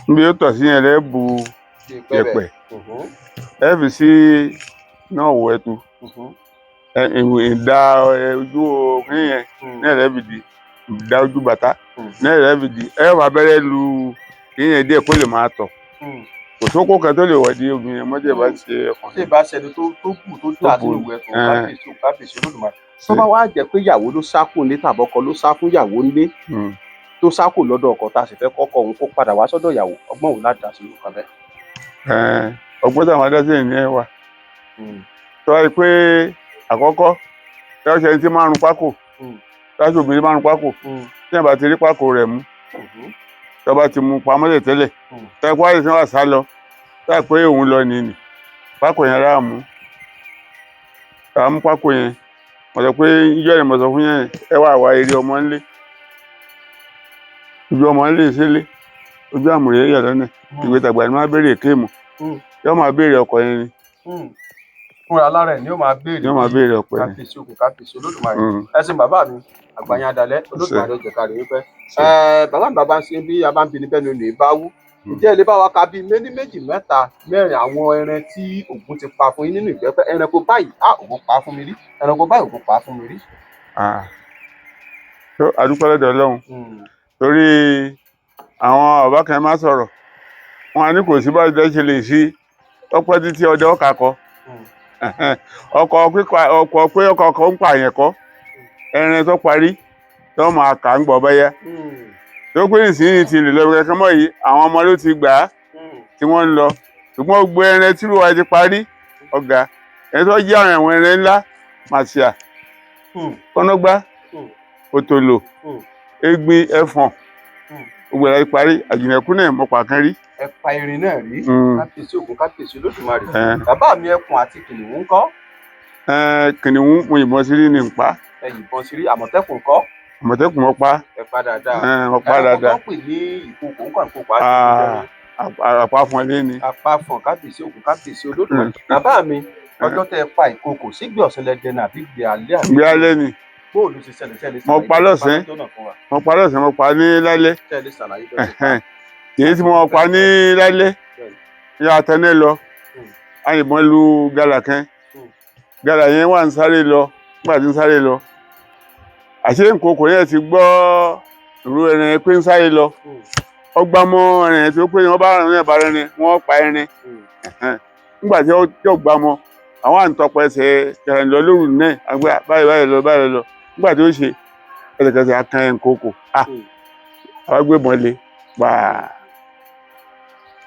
Níbi ó tọ̀ sí yẹn lẹ́ bu yẹ̀pẹ̀, ẹ fi sí náà wọ ẹtu ìdá ojú òkè yẹn náà lẹ́ fi di ìdá ojú bàtà náà lẹ́ fi di. Ẹ wà abẹ́rẹ́ lu kí yẹn díẹ̀ kó lè máa tọ̀. Kò sóko kan tó lè wọ̀ di obìnrin yẹn mọ́tò bá ṣe tí ọkùnrin. Ìbá ṣẹni tó kù tó dà bù. sínú ìwé ẹ̀tọ́. Kábíyèsí o, kábíyèsí Olódùmarè. Tó bá wá jẹ́ pé ìyàwó ló sá kù nílé tàbọ́kọ ló sá fún ìyàwó nílé, tó sá kù lọ́dọ̀ ọkọ, tá a sì fẹ́ kọ́kọ́ òun kó padà wá sọ́dọ̀ ìyàwó, ọgbọ́n òun láti dá sí irú kan bẹ́ẹ̀? Ọgbọ́n táwọn adásí ní ẹ wà tó wáyé pé àkọ́kọ́ tí wọ́n ṣe ẹni tí márùn pákó, tí wọ́n ṣe obìnrin márùn pákó, tí wọ́n bá ti rí pákó rẹ̀ mú, tí wọ́n bá ti mú pamọ́ lẹ̀ tẹ́lẹ̀, tí wọ́n wáyé tí wọ́n sá lọ, tí wọ́n pé òun lọ nìyí, pákó yẹn rà mú, rà mú pákó yẹn. Mo sọ pé ijọ́ yẹn, mo sọ fún yẹn, ẹ wá wá eré ọmọ ńlé, ojú ọmọ ńlé sílé, ojú àmùrè yẹ lọ́nà ìwé tàgbà ni wọ́n á béèrè èké mọ̀, yóò máa béèrè ọkọ yẹn ni. Fúnra lára ẹ̀ ni ó máa béèrè. Yóò máa béèrè ọkọ yẹn. Kábíyèsí òkú, kábíyèsí Olódùmarè. Ẹ ṣeun bàbá mi, àgbàyàn adalẹ, Olódùmarè ọjọ kárí wípé ẹ bàbá mi. Bàbá ń ṣe bí a bá ń bi ní bẹ́ẹ̀ ni olè bá wú. Ǹjẹ́ ẹ lè bá wa ka bíi méní, méjì, mẹ́ta, mẹ́rin àwọn ẹran tí Ògún ti pa fún yín nínú ìgbẹ́, pé ẹranko báyìí á Ògún pa fún mi rí, ẹranko báyìí Ògún pa fún mi rí? Ah. Tó adúpẹ́ lọ́dọ̀ Ọlọ́run, torí àwọn bàbá kan máa sọ̀rọ̀ wọn á ní kò sí bá ọdẹ ṣe lè sí ọpẹ́ títí ọdẹ ọkà kọ ọkọ̀ pípa ọkọ̀ pé ọkọ̀ kan ń pààyàn kọ́, ẹran tó parí tó máa kà ń gbọ́ bẹ́yẹ tó pé nísìnyí ti lè lọ kẹ́kẹ́ mọ́ yìí, àwọn ọmọ ló ti gbà á tí wọ́n ń lọ. Ṣùgbọ́n gbogbo ẹran tí wọ́n ti parí ọ̀gá ẹni tó jẹ́ àwọn ẹran ńlá, màṣíà, kọ́nọ́gbá, òtòlò, egbin, ẹfọ̀n, gbogbo ẹ̀ la ti parí. Àjìnàkú náà mọ̀ pàkán rí. Ẹ pa erin náà rí? Kábíyèsí Ògún, kábíyèsí Olódùmarè. Ẹ̀. Bàbá mi, ẹkùn àti kìnìún ńkọ́? Kìnìún mo yìnbọn sí rí ní n pa. Ẹ yìnbọn sí rí. Àmọ̀tẹ́kùn kọ́? Àmọ̀tẹ́kùn mo pa. Ẹ pa dáadáa. Mo pa Ẹranko dáadáa. tó ń pè ní ìkokò ńkọ́? Ìkokò á ti Ah, àpá fún ẹ lé ni. Apá fún kábíyèsí ògùn, kábíyèsí Olódùmarè. Bàbá mi, ọjọ́ tẹ́ ẹ pa ìkokò, sígbè ọ̀sán lẹ dẹnu àbí gbé alẹ́ àbí Gbé alẹ́ ni. Bóòlù ti ṣẹlẹ̀? Ṣẹlẹ̀ Mo pa lọ́sàn-án. Mo pa lọ́sàn-án, mo pa ní lálẹ́. Ṣẹlẹ̀, ṣàlàyé bẹ́ẹ̀ ṣe pa. Ẹ̀hẹ́n. Èyí tí mo pa ní lálẹ́, yà tẹ́lẹ̀ lọ, a yìnbọn lu gàlà kan. Gàlà yẹn wà ń sáré lọ. Nígbà tí ń sáré lọ, àṣé nkòkò yẹn ti gbọ́ ìró ẹran yẹn pé ń sáré lọ. Ọgbà mọ́ ẹran yẹn tí ó pé wọ́n bá rìn náà bá rẹ̀ ni wọ́n pa ẹran. Ẹ̀hẹ́n. Nígbà tí ó gbá mọ́, àwọn à ń tọpa ẹsẹ̀ kẹrin lọ lóru náà, àgbẹ̀ báyìí báyìí lọ báyìí lọ. Nígbà tí ó ṣe ẹsẹ̀kẹsẹ̀ akan nkòkò, ah, àwọn gbébọn lé gbàá,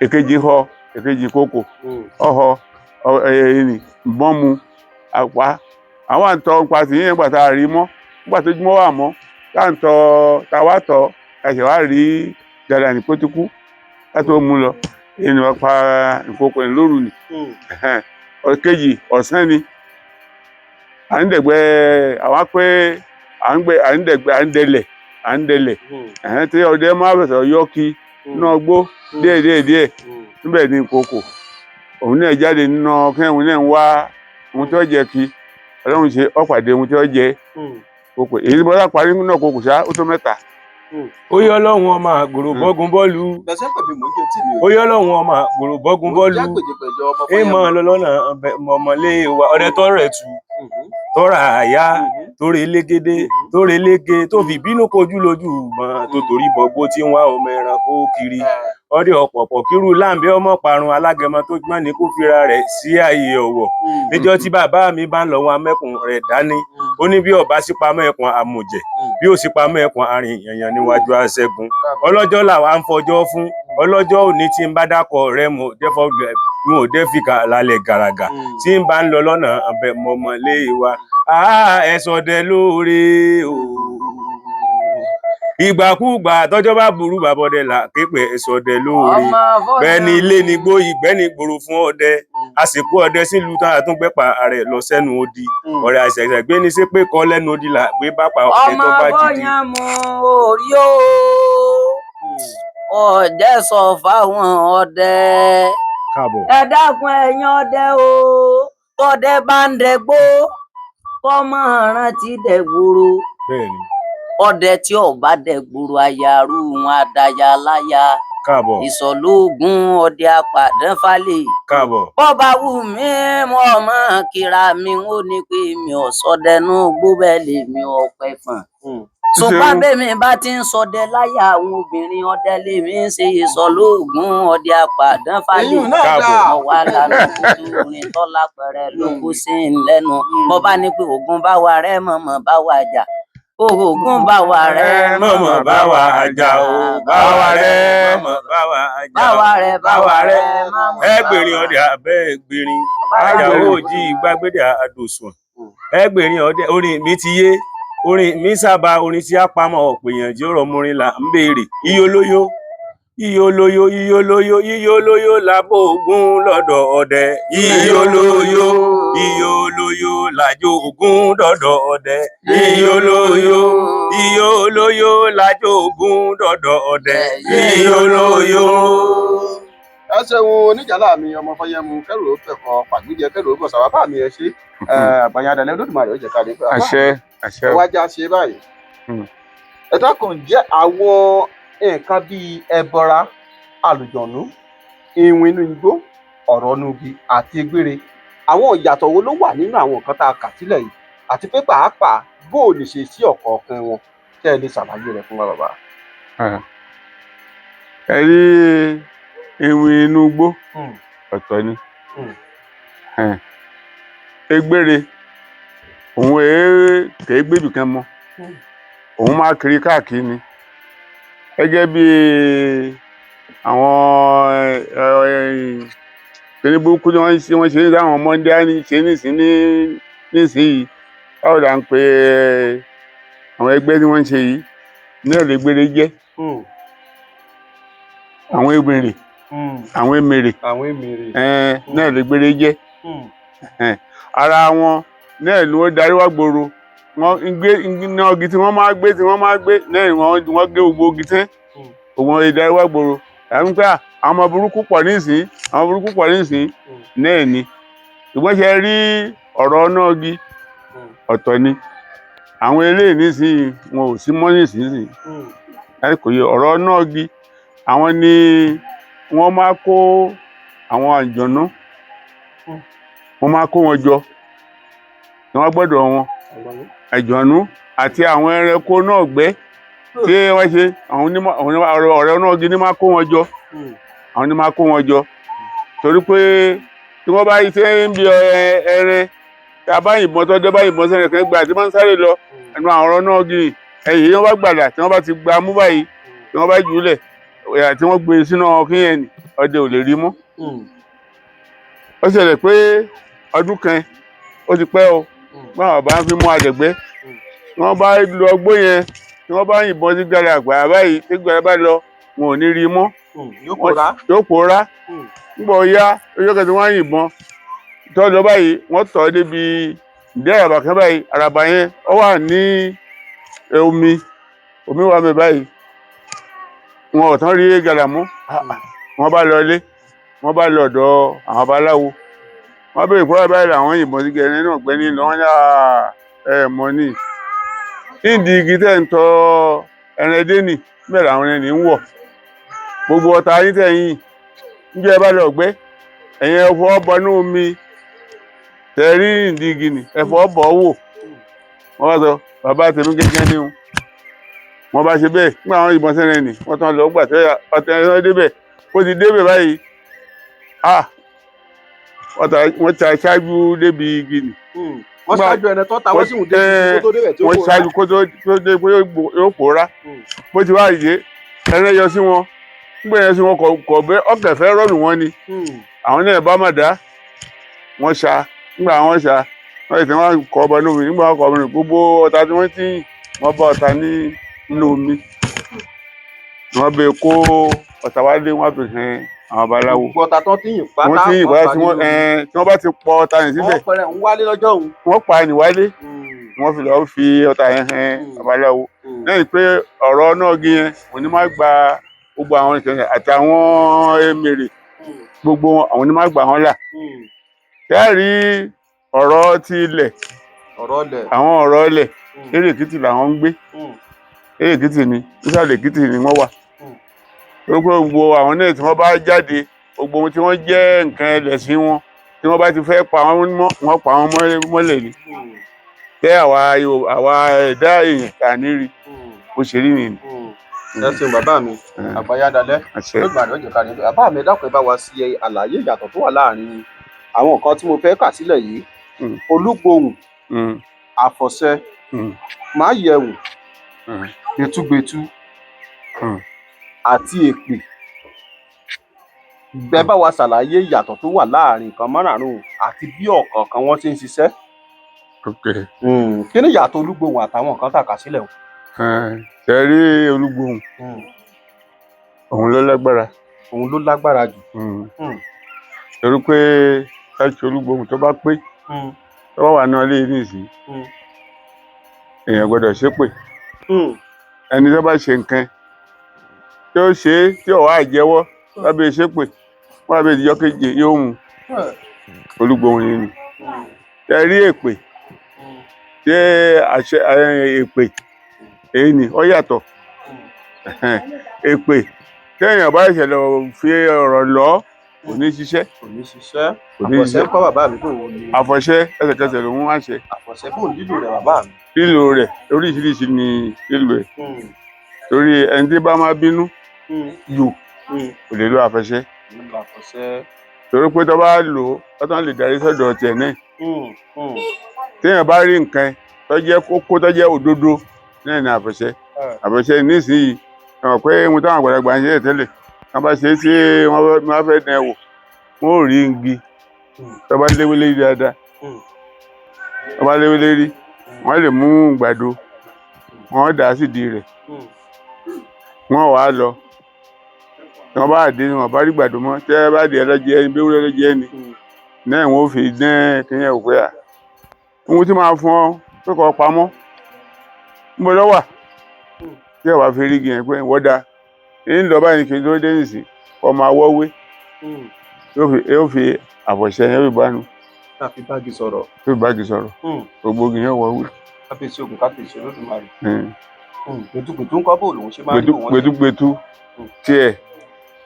èkejì họ, èkejì kòkò ọhọ ẹyìn ìbọn mu àpá. Àwọn àǹtọ pa sí yẹn gbà tá a rí mọ́. Nígbà tó jùmọ̀ wà mọ́ tá à ń tọ tá a wá tọ, a ṣẹ̀ wá rí dada ní pótíkú ká tó mú lọ. Èyí ni wọ́n pa ìkòkò ní lóru ni. Ẹ̀hẹ́n. Ọ̀kejì ọ̀sán ni. À ń dẹ̀gbẹ́ àwọn pé à ń gbẹ, à ń dẹ̀gbẹ́, à ń dẹlẹ̀, à ń dẹlẹ̀. Ẹ̀hẹ́n, tí ọdẹ máa fẹsẹ̀ yọ kí nínú ọgbó díẹ̀ díẹ̀ díẹ̀. Níbẹ̀ ni ìkòkò òun náà jáde nínú kẹ́hìn náà ń wá ohun tí ó jẹ kí Ọlọ́run ṣe ọ̀pàdé ohun tí ó jẹ kòkò. Èyí tí bọ́lá parí nínú kòkò ṣá, ó tó 3. Ó yọ lọ́hùn ọmọ àgòrò bọ́gun bọ́ọ̀lù. Bẹ̀sẹ̀ pẹ̀lú mò ń jẹ tí mi ò Ó yọ lọ́hùn ọmọ àgòrò bọ́gun bọ́ọ̀lù. Jágbèjègbèjọ ọmọ. Ẹ mọ lọ lọ́nà mọ̀mọ́lé wa, ọdẹ tọrọ ẹ̀ tù tọ́ra àyà torí elégédé torí elége tó fi bínú kojú lójú mọ́ tó torí bọgbó tí ń wá ọmọ ẹranko kiri, ọdẹ ọ̀pọ̀pọ̀ kírú láǹbẹ́ ọmọ parun. Alágẹmọ tó gbọ́n ní kó fira rẹ̀ sí ààyè ọ̀wọ̀. Níjọ́ tí bàbá mi bá ń lọ wọn amẹ́kùn rẹ̀ dání, ó ní bí ọba sípamọ́ ẹkùn àmùjẹ, bí ó sípamọ́ ẹkùn arìn yànyàn níwájú aṣẹ́gun. Ọlọ́jọ́ làwa ń fọjọ́ fún ọlọ́jọ́ òní. Tí ń bá dákọ̀ rẹ̀ mo dẹ́fọ́ mo ò dẹ́fìkà lálẹ́ gàràgà tí ń bá ń lọ lọ́nà abẹ mọ̀mọ́lé wa. Ẹ ṣọdẹ lóore o. Ìgbàkúgbà tọ́jọ́ bá burú, bàbọdẹ là képe, ẹ ṣọdẹ lóore. Ọmọ. Bẹ́ẹ̀ ni ilé ni gbó, ìgbẹ́ ni gbòòrò fún ọdẹ. Àsìkò ọdẹ sílùú tán, àtúngbẹ́pà rẹ̀ lọ sẹ́nu odi. Ọ̀rẹ́ àṣẹ̀ṣẹ̀ gbé ní sépè kọ́ lẹ́nu odi là gbé bá pa ọ̀kẹ́ Ọmọ tó bá dìde. bọ́yàn mú orí o, ọ̀jẹ̀ sọ fáwọn ọdẹ. Káàbọ̀. Ẹ dákun, ẹ̀yin ọdẹ o, tọdẹ bá ń dẹgbó, kọ́mọ rántí dẹ̀gbòrò. Bẹ́ẹ̀ ni. Ọdẹ tí ò bá dẹ̀gbòrò, àyàrú wọn àdàyà láyà. Káàbọ̀. Ìsọ̀lógún ọdẹ apàdán falẹ̀. Káàbọ̀. Bọ́ba wù mí, mo mọ̀ kíra mi ó ní pé mi ò sọdẹnu gbóbẹ̀ lèmi ò pẹ́ fọ̀n, ṣùgbọ́n bẹ́mi bá ti ń sọdẹ láyà àwọn obìnrin, ọdẹ lèmi ń ṣe. Ìsọlóògùn ọdẹ apàdán falẹ̀. Eyín náà Káàbọ̀. dáa. Mo wá lánàá kútú orin tọ́lá pẹ̀rẹ̀ ló kó sí ń lẹ́nu. Mo bá ní pé ògùn bá wa rẹ́ mọ̀mọ́ bá wa jà, ògùn bá wa rẹ́ Mọ̀mọ́ bá wa jà o, bá wa rẹ́, mọ̀mọ́ bá wa jà bá wa rẹ́, bá wa rẹ́ mọ̀mọ́. Ẹgbẹ̀rin ọdẹ abẹ́ ẹgbẹ̀rin ajá òjì gbàgbédè àdòsùn ẹgbẹ̀rin ọdẹ. Orin mi ti yé, orin mi sábà, orin tí a pamọ́ ọ̀pọ̀ èèyàn tí ó rọ̀ mọ́rin là ń béèrè. Iyolóyó iyolóyó iyolóyó iyolóyó làbò ògún lọ́dọ̀ ọdẹ. Iyolóyó iyolóyó làjò ògún dọ̀dọ̀ ọdẹ. Iyolóyó iyolóyó làjò ògún dọ̀dọ̀ ọdẹ. Iyolóyó. Ẹ ṣeun oníjàlá mi, ọmọ Fọyẹmu kẹrù ó pẹkọ pàgbéjẹ kẹrù ó bọ sàbà bá mi. Ẹ ṣe àgbàyàn adalẹ Olódùmarè ó jẹ ká lè pẹ. Àṣẹ, àṣẹ. Ẹ wá já ṣe báyìí. Ẹ dákun, jẹ́ àwọn nǹkan bíi ẹbọra, àlùjọ̀nú, iwin inú igbó, ọ̀rọ̀ inú igi àti egbére, àwọn ìyàtọ̀ wo ló wà nínú àwọn nǹkan tá a kà sílẹ̀ yìí, àti pé pàápàá bó o lè ṣe sí ọ̀kọ̀ọ̀kan wọn? Tẹ́ ẹ lè ṣàlàyé rẹ̀ fún wa, bàbá? Ẹ rí iwin inú igbó, ọ̀tọ̀ ni. Egbére òun èé kèé gbébì kan mọ́. Òun máa kiri káàkiri ni, gẹ́gẹ́ bí àwọn kíní burúkú tí wọ́n ń ṣe, wọ́n ṣe ní táwọn ọmọdé á ní ṣe nísìnyí. Báwo là ń pe àwọn ẹgbẹ́ tí wọ́n ń ṣe yìí náà lẹ́gbẹ́rẹ́ jẹ́ àwọn emèrè, àwọn emèrè. Àwọn èmèrè. Náà lẹ́gbẹ́rẹ́ jẹ́. Ara wọn. Náà ni wọ́n darí wá gbòòrò. Wọ́n ń gbé iná igi tí wọ́n máa gbé tí wọ́n máa gbé náà ni wọ́n gé gbogbo igi tán. Òun ìdarí wá gbòòrò àwọn pé àwọn ọmọ burúkú pọ̀ nísìn, àwọn burúkú pọ̀ nísìn náà ni. Ṣùgbọ́n ṣe rí ọ̀rọ̀ náà igi ọ̀tọ̀ ni. Àwọn eléyìí nísìnyí, wọn ò sí mọ́ nísinsìnyí. Láti kò yé ọ̀rọ̀ náà igi, àwọn ni wọ́n máa kó àwọn àjọ̀nú, wọ́n máa kó wọn jọ ní wọ́n gbọ́dọ̀ wọn àjọ̀nú àti àwọn ẹranko náà gbẹ́ tí wọ́n ṣe àwọn onímọ̀ àwọn onímọ̀ ọ̀rẹ́ náà igi ni máa kó wọn jọ. Àwọn ni máa kó wọn jọ torí pé tí wọ́n bá ṣe ń bi ẹran tí a bá yìnbọn tó dé bá yìnbọn sẹ́yìn kan gbà tí wọ́n ń sáré lọ ẹnu àwọn ọ̀rọ̀ náà gírì ẹ̀yìn yìí wọ́n bá gbàdà tí wọ́n bá ti gba mú báyìí tí wọ́n bá jù ú lẹ̀ ẹ̀yà tí wọ́n gbé e sínú kíyẹn ni ọdẹ ò lè rí mú. Ó ṣẹlẹ̀ pé ọdún kan ó ti pẹ́ o, báwọn bá ń fi mú àdẹ̀gbẹ́ tí wọ́n bá lọ gbó yẹn, tí wọ́n bá yìnbọn sí gbàdà àgbà báyìí, tí gbàdà bá lọ, wọn ò ní rí mọ́. Yóò pòórá. Yóò pòórá. Nígbà ó yá, ọjọ́ kan tí wọ́n yìnbọn tó lọ báyìí, wọ́n tọ̀ ọ́ débi ìdí àràbà kan báyìí. Àràbà yẹn ó wà ní omi, omi wà mẹ́ báyìí. Wọn ò tán rí gàlà mú. Wọ́n bá lọ ilé, wọ́n bá lọ ọ̀dọ̀ àwọn babaláwo, wọ́n béèrè pé báyìí làwọn yìnbọn sí gẹ̀rẹ́ náà gbẹ́ ní lọ. Wọ́n ní ẹ mọ̀ ní nídìí igi tẹ́ ń tọ ẹran dé nì bẹ́ẹ̀ làwọn ẹni ń wọ̀ gbogbo ọ̀tá yín tẹ̀ yín níjẹ́ ẹ bá lọ gbẹ́ ẹ̀yin ẹ fọwọ́ bọnú omi tẹ̀ rí nídìí igi nì ẹ fọwọ́ bọ̀ ọ́ wò. Wọ́n bá sọ bàbá tèmi gẹ́gẹ́ ní o. Wọ́n bá ṣe bẹ́ẹ̀ nígbà wọn yìnbọn sẹ́rẹ̀ nì, wọ́n tán lọ gbà tẹ́ ọ̀tẹ̀ ẹ̀ débẹ̀. Ó ti débẹ̀ báyìí, ah, wọ́n ta ṣáájú débi igi nì. Wọ́n ṣáájú ẹni tó ta wọ́n sì ń dé kó tó débẹ̀ tí ó wọ́n pòórá. Ṣáájú kó tó dé pé yóò pòórá. Bó ti wá yé ẹrẹ yọ sí wọn nígbà yẹn sí wọn kọ bẹ ọkẹ fẹ́ rọlù wọn ni. Àwọn náà bá má dá wọn ṣá. Nígbà wọn ṣá wọn sì wọn kọ ọba lómi. Nígbà wọn kọ ọba lómi, gbogbo ọ̀tá tí wọ́n ti wọ́n bá ọ̀tá ní inú omi, wọ́n bẹ kó ọ̀tá wálé, wọ́n fi hàn àwọn babaláwo. Gbogbo ọ̀tá tán tí yìn pátá. Wọ́n ti yìn pátá tí wọ́n bá ti pọ ọ̀tá yẹn síbẹ̀. Wọ́n pẹrẹ ń wálé lọ́jọ́ òun. Wọ́n pa ẹnì wálé, wọ́n fi lọ́ọ́ fi ọ̀tá yẹn hàn babaláwo. Lẹ́yìn pé ọ̀rọ̀ náà gí yẹn òní ní má gba gbogbo àwọn ìṣẹ̀lẹ̀ àti àwọn emèrè gbogbo wọn, àwọn ní má gbà wọn là. Kẹ́rì ọ̀rọ̀ ti ilẹ̀. Ọ̀rọ̀ ilẹ̀. Àwọn ọ̀rọ̀ ilẹ̀, eré Èkìtì làwọn ń gbé. Eré Èkìtì ni, nísàlẹ̀ Èkìtì ni wọ́n wà. Gbogbo gbogbo àwọn náà tí wọ́n bá jáde, gbogbo ohun tí wọ́n jẹ́ nǹkan ẹlẹ́sìn wọn, tí wọ́n bá ti fẹ́ pa wọ́n mọ́, wọ́n pa wọ́n mọ́lẹ̀ ni. Tẹ́ àwa àwa ẹ̀dá èèyàn kà ní rí bó ṣe rí nìyí. Ẹ ṣeun bàbá mi, àgbáyádalẹ lóògùn àdójọ kárí. Bàbá mi, dákun, ẹ bá wa ṣe àlàyé ìyàtọ̀ tó wà láàrin àwọn nǹkan tí mo fẹ́ kà sílẹ̀ yìí: olúgbòhùn, àfọ̀ṣẹ, máyẹ̀wò, gbẹtugbẹtu àti èpè. Bẹ bá wa ṣàlàyé ìyàtọ̀ tó wà láàrin nǹkan márààrún àti bí ọ̀kọ̀ọ̀kan wọn ṣe ń ṣiṣẹ́. Kí ni ìyàtọ̀ olúgbòhùn àtàwọn nǹkan tá a kà sílẹ̀ o? Ṣe rí olúgbòhùn, òun ló lágbára. Òun ló lágbára jù. Torí pé káṣí olúgbòhùn tó bá pé tó bá wà náà lé nísìnyí, èèyàn gbọ́dọ̀ ṣépè. Ẹni tó bá ṣe nǹkan tí ó ṣe é tí ò wá jẹ́wọ́ lábẹ́ ṣépè wọ́n lábẹ́ ìdíjọ́ keje yóò mú olúgbòhùn yìí ni. Ṣe rí èpè, ṣé àṣẹ èpè èyí ni ó yàtọ̀. Èpè téèyàn bá ṣẹlẹ̀ lọ fi ọ̀rọ̀ lọ, kò ní ṣiṣẹ́. Kò ní ṣiṣẹ́. Kò ní Àfọ̀ṣẹ ṣiṣẹ́. ń kọ́ bàbá mi, bò ó ní? Àfọ̀ṣẹ, ẹsẹ̀kẹsẹ̀ lòún wá ṣe. Àfọ̀ṣẹ, bò ń lílò rẹ̀ bàbá mi? Lílò rẹ̀ oríṣiríṣi ni lílò ẹ̀, torí ẹni tí bá máa bínú jù kò lè lo àfọ̀ṣẹ. Lílò àfọ̀ṣẹ. Torí pé tó bá lò ó, tọ́tàn lè darí sọ́dọ̀ tiẹ̀ náà. Téèyàn bá rí nǹkan tó jẹ́ kókó, tó jẹ́ òdodo náà ni àfọ̀ṣẹ. Àfọ̀ṣẹ nísìnyí, ẹ mọ̀ pé ohun táwọn àgbàlagbà ń ṣe tẹ́lẹ̀, wọ́n bá ṣe é tí wọ́n bá fẹ́ dán ẹ wò, wọ́n ò rí igi tó bá léwé lérí dáadáa, tó bá léwé lérí, wọ́n lè mú gbàdo, wọ́n dà á sídìí rẹ̀, wọ́n wàá lọ. Tí wọ́n bá dé, wọ́n bá rí gbàdo mọ́, tẹ́ ẹ bá dé ẹlọ́jẹ́ ẹni bí ewúrẹ́ lọ́jẹ́ ẹni náà, wọ́n fi dán kínyẹ̀ wò pé à Ohun tí máa fún ọ pé kó pamọ́ ń bọ lọ́wà tí ẹ wàá fi rí igi yẹn pé wọ́n da ń lọ báyìí kí n tó dé nìsín, kó máa wọ́wé. Yóò fi àfọ̀ṣẹ yẹn, yóò fi bánu. Ká fi báàgì sọ̀rọ̀. Yóò fi báàgì sọ̀rọ̀, gbogbo igi yẹn wọ́wé. Kábíyèsí Ògún, kábíyèsí Olódùmarè. Gbẹdúgbẹdú ńkọ́, bò lòun ṣe máa ń lò wọ́n? Gbẹdúgbẹdú tiẹ̀,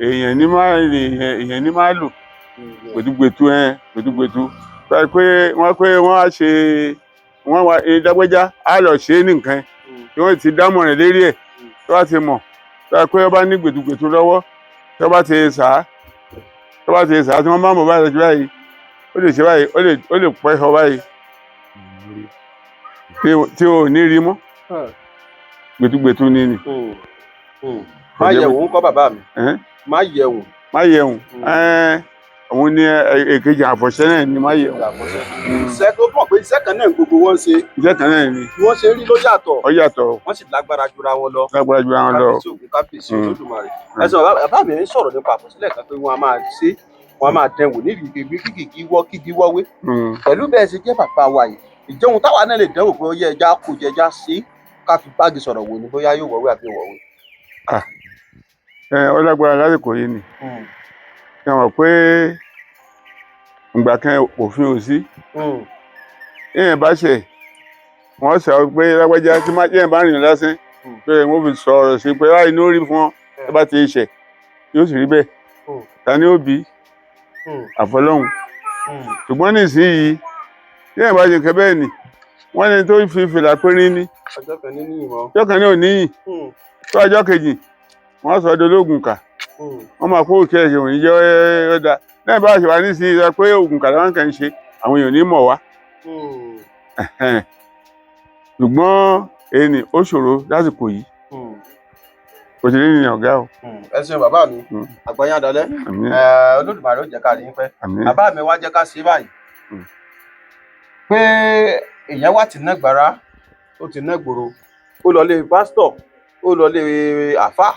èèyàn ní máa èèyàn ní máa lò gbẹdúgbẹdú ẹ. Gbẹdúgbẹdú báyìí pé wọ́n pé wọ́n á ṣe wọ́n wá ìdágbẹ́já á lọ ṣe é ní nǹkan tí wọ́n ti dámọ̀ràn lérí ẹ̀, tó bá ti mọ̀ tó bá pé ó bá ní gbẹdúgbẹdú lọ́wọ́, tó bá ti sà á, tó bá ti sà á, tí wọ́n bá mọ̀ báyìí báyìí, ó lè ṣe báyìí, ó lè pẹ́ ọ báyìí tí o ò ní rí mọ́. Gbẹdúgbẹdú ní ni. Má yẹ̀wò ńkọ́, bàbá mi? Má yẹ̀wò. Má yẹ̀wò, òun ni èkejì àfọ̀ṣẹ́ náà ni má yẹ̀wò. Iṣẹ́ tó mọ̀ pé iṣẹ́ kan náà gbogbo wọn ṣe. Iṣẹ́ kan náà ni. Bí wọ́n ṣe rí ló yàtọ̀. Ó yàtọ̀. Wọ́n sì lágbára jura wọn lọ. Lágbára jura wọn lọ. Kábíyèsí Ògún, kábíyèsí Olódùmarè. Ẹ̀sùn bàbá mi ń sọ̀rọ̀ nípa àfọ̀ṣẹ́lẹ̀ kan pé wọ́n á máa ṣe, wọ́n á máa dẹ̀wò nídìí ibi kíkìkì wọ́ kíkì wọ́wé. Pẹ̀lú bẹ́ẹ̀ ṣe jẹ́ bàbá wa yìí, ìjọ ohun táwa náà lè dánwò pé ó yẹ ẹja kó jẹ, ẹja ṣe ká fi báàgì sọ̀rọ̀ wò ni bóyá yóò wọ́wé àbí wọ́wé? Ẹ ó lágbára lásìkò yìí ni. Ṣe mọ̀ pé ìgbà kan òfin ò sí, èèyàn bá ṣẹ̀, wọ́n sọ pé lágbájá tí má èèyàn bá rìn lásán pé wọ́n fi sọ̀rọ̀ sí pé báyìí ní ó rí fún ọ, tó bá ti ṣẹ̀ yóò sì rí bẹ́ẹ̀. Ta ni ó bí àfọlọ́hún? Ṣùgbọ́n nísìnyí, tí èèyàn bá ṣe nǹkan bẹ́ẹ̀ ni wọ́n ní tó fi fìlà péré ní Ọjọ́ kan nínú ìmọ̀. Ọjọ́ kan ní òní yìí tó ọjọ́ kejì wọ́n sọ ọ́ dológun kà, wọ́n máa kó òkè ẹ̀ṣẹ̀ òní jẹ́ ọ̀dà lẹ́yìn bá a ṣe wà nísìnyí sọ pé oògùn kà làwọn kan ń ṣe, àwọn èèyàn ní mọ̀ wá. Ṣùgbọ́n èyí ni ó ṣòro lásìkò yìí, òṣèré ni ọ̀gá o. Ẹ ṣeun, bàbá mi. Àgbáyé àdálẹ́. Àmín. Olódùmarè ó jẹ́ ká rí yín pẹ́. Àmín. Bàbá mi, wá jẹ́ ká ṣe báyìí pé èèyàn wá ti ná gbàrà, ó ti ná gbòòrò, ó lọ lé pásítọ̀, ó lọ lé àáfàá,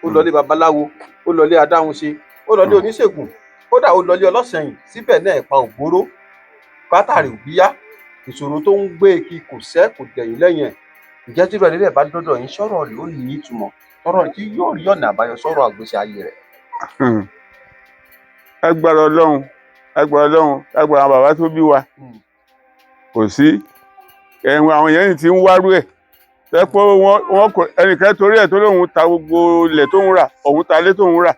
ó lọ lé babaláwo, ó lọ lé adáhunṣe, ó lọ lé oníṣègùn, kódà ó lọ lé ọlọ́sẹ̀yìn, síbẹ̀ náà ẹ̀pa ògbóró bátàrí òbíyá, ìṣòro tó ń gbé e kí kò sẹ́ kò dẹ̀yìn lẹ́yìn ẹ̀. Ǹjẹ́ tí ìrọ̀lẹ́ bẹ́ẹ̀ bá dọ́dọ̀ yín, sọ̀rọ̀ rẹ̀ ó ní ìtumọ̀, sọ̀rọ̀ tí yóò rí ọ̀nà àbáyọ sọ̀rọ̀ àgbésí ayé rẹ̀? Agbára Ọlọ́run, agbára Ọlọ́run, agbára àwọn bàbá tó bí wa, kò sí ẹ̀wọ̀n. Àwọn èèyàn ti ń wárú ẹ̀ tẹ́ pé wọ́n kò ẹnìkan torí ẹ̀ tó lóun ta gbogbo ilẹ̀ tóun rà, òun ta ilé tóun rà,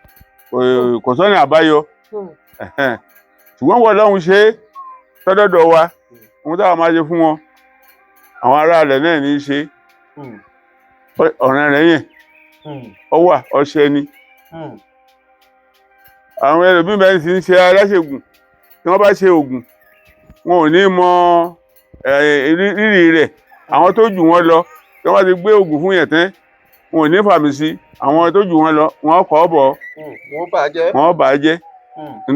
kò sọ́nà àbáyọ. Ṣùgbọ́n wọ́n Ọlọ́run ṣe é tọ́dọ̀dọ̀ wa, ohun táwọn máa ṣe fún wọn, àwọn ará ilẹ̀ náà ní í ṣe ọ̀ràn rẹ̀ yẹn. Ó wà ọṣẹ ni. Àwọn ẹlòmíín bẹ́ẹ̀ sì ń ṣe aláṣègùn, tí wọ́n bá ṣe oògùn, wọn ò ní mọ rírì rẹ̀. Àwọn tó jù wọ́n lọ, tí wọ́n bá ti gbé oògùn fún yẹn tán, wọn ò ní fàmì sí. Àwọn tó jù wọ́n lọ, wọ́n kọ́ bọ̀. Wọ́n bà á jẹ́. Wọ́n bà á jẹ́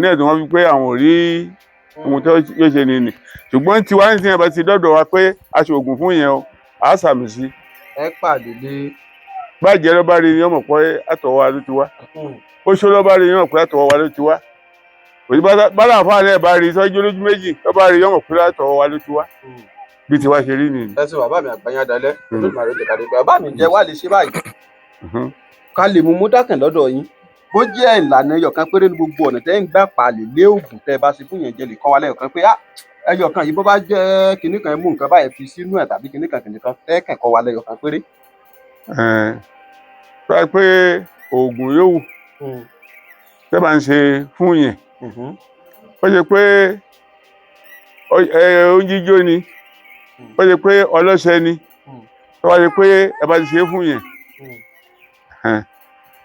ní ẹ̀ tí wọ́n fi pé àwọn ò rí ohun tó yóò ṣe nìyí. Ṣùgbọ́n tiwa ní tiẹ̀ bá ti dọ́dọ̀ wa pé a ṣe oògùn fún yẹn o, a sàmì sí. Ẹ pàdé lé. Bàjẹ́ ló bá rí ni ọmọ pé àtọwọ́ wa ló ti wá. Oṣó ló bá rí ni ọmọ pé àtọwọ́ wa ló ti wá. Òní bá àfáà náà bá rí sọ́jú lójú méjì ló bá rí ọmọ pé àtọwọ́ wa ló ti wá. Bí tiwa ṣe rí nìyí. Ẹ ṣe, bàbá mi. Àgbáyé adalẹ. Olódùmarè jẹ́ ká dé. Bàbá mi, jẹ́ wá lè ṣe báyìí ká lè mú mú dákàn lọ́dọ̀ yín, bó jẹ́ ìlànà ẹyọ̀kan péré ní gbogbo ọ̀nà tẹ́ ń gbà pàlè lé òògùn tẹ́ ẹ bá ṣe fún yẹn jẹ, lè kọ́ wa lẹ́yọ̀kan pé ah, ẹyọ̀kan yìí, bó bá jẹ́ kinní kan, ẹ mú nǹkan báyìí fi sínú ẹ̀, tàbí kinní kan kinní kan, tẹ́ kẹ̀kọ́ wa lẹ́yọ̀kan péré. Tó yẹ pé oògùn yòówù tẹ́ bá ń ṣe fún yẹn, ó ṣe pé oúnjíjó ni, ó ṣe pé ọlọ́ṣẹ ni, tó bá ṣe pé ẹ bá ti ṣe é fún yẹn,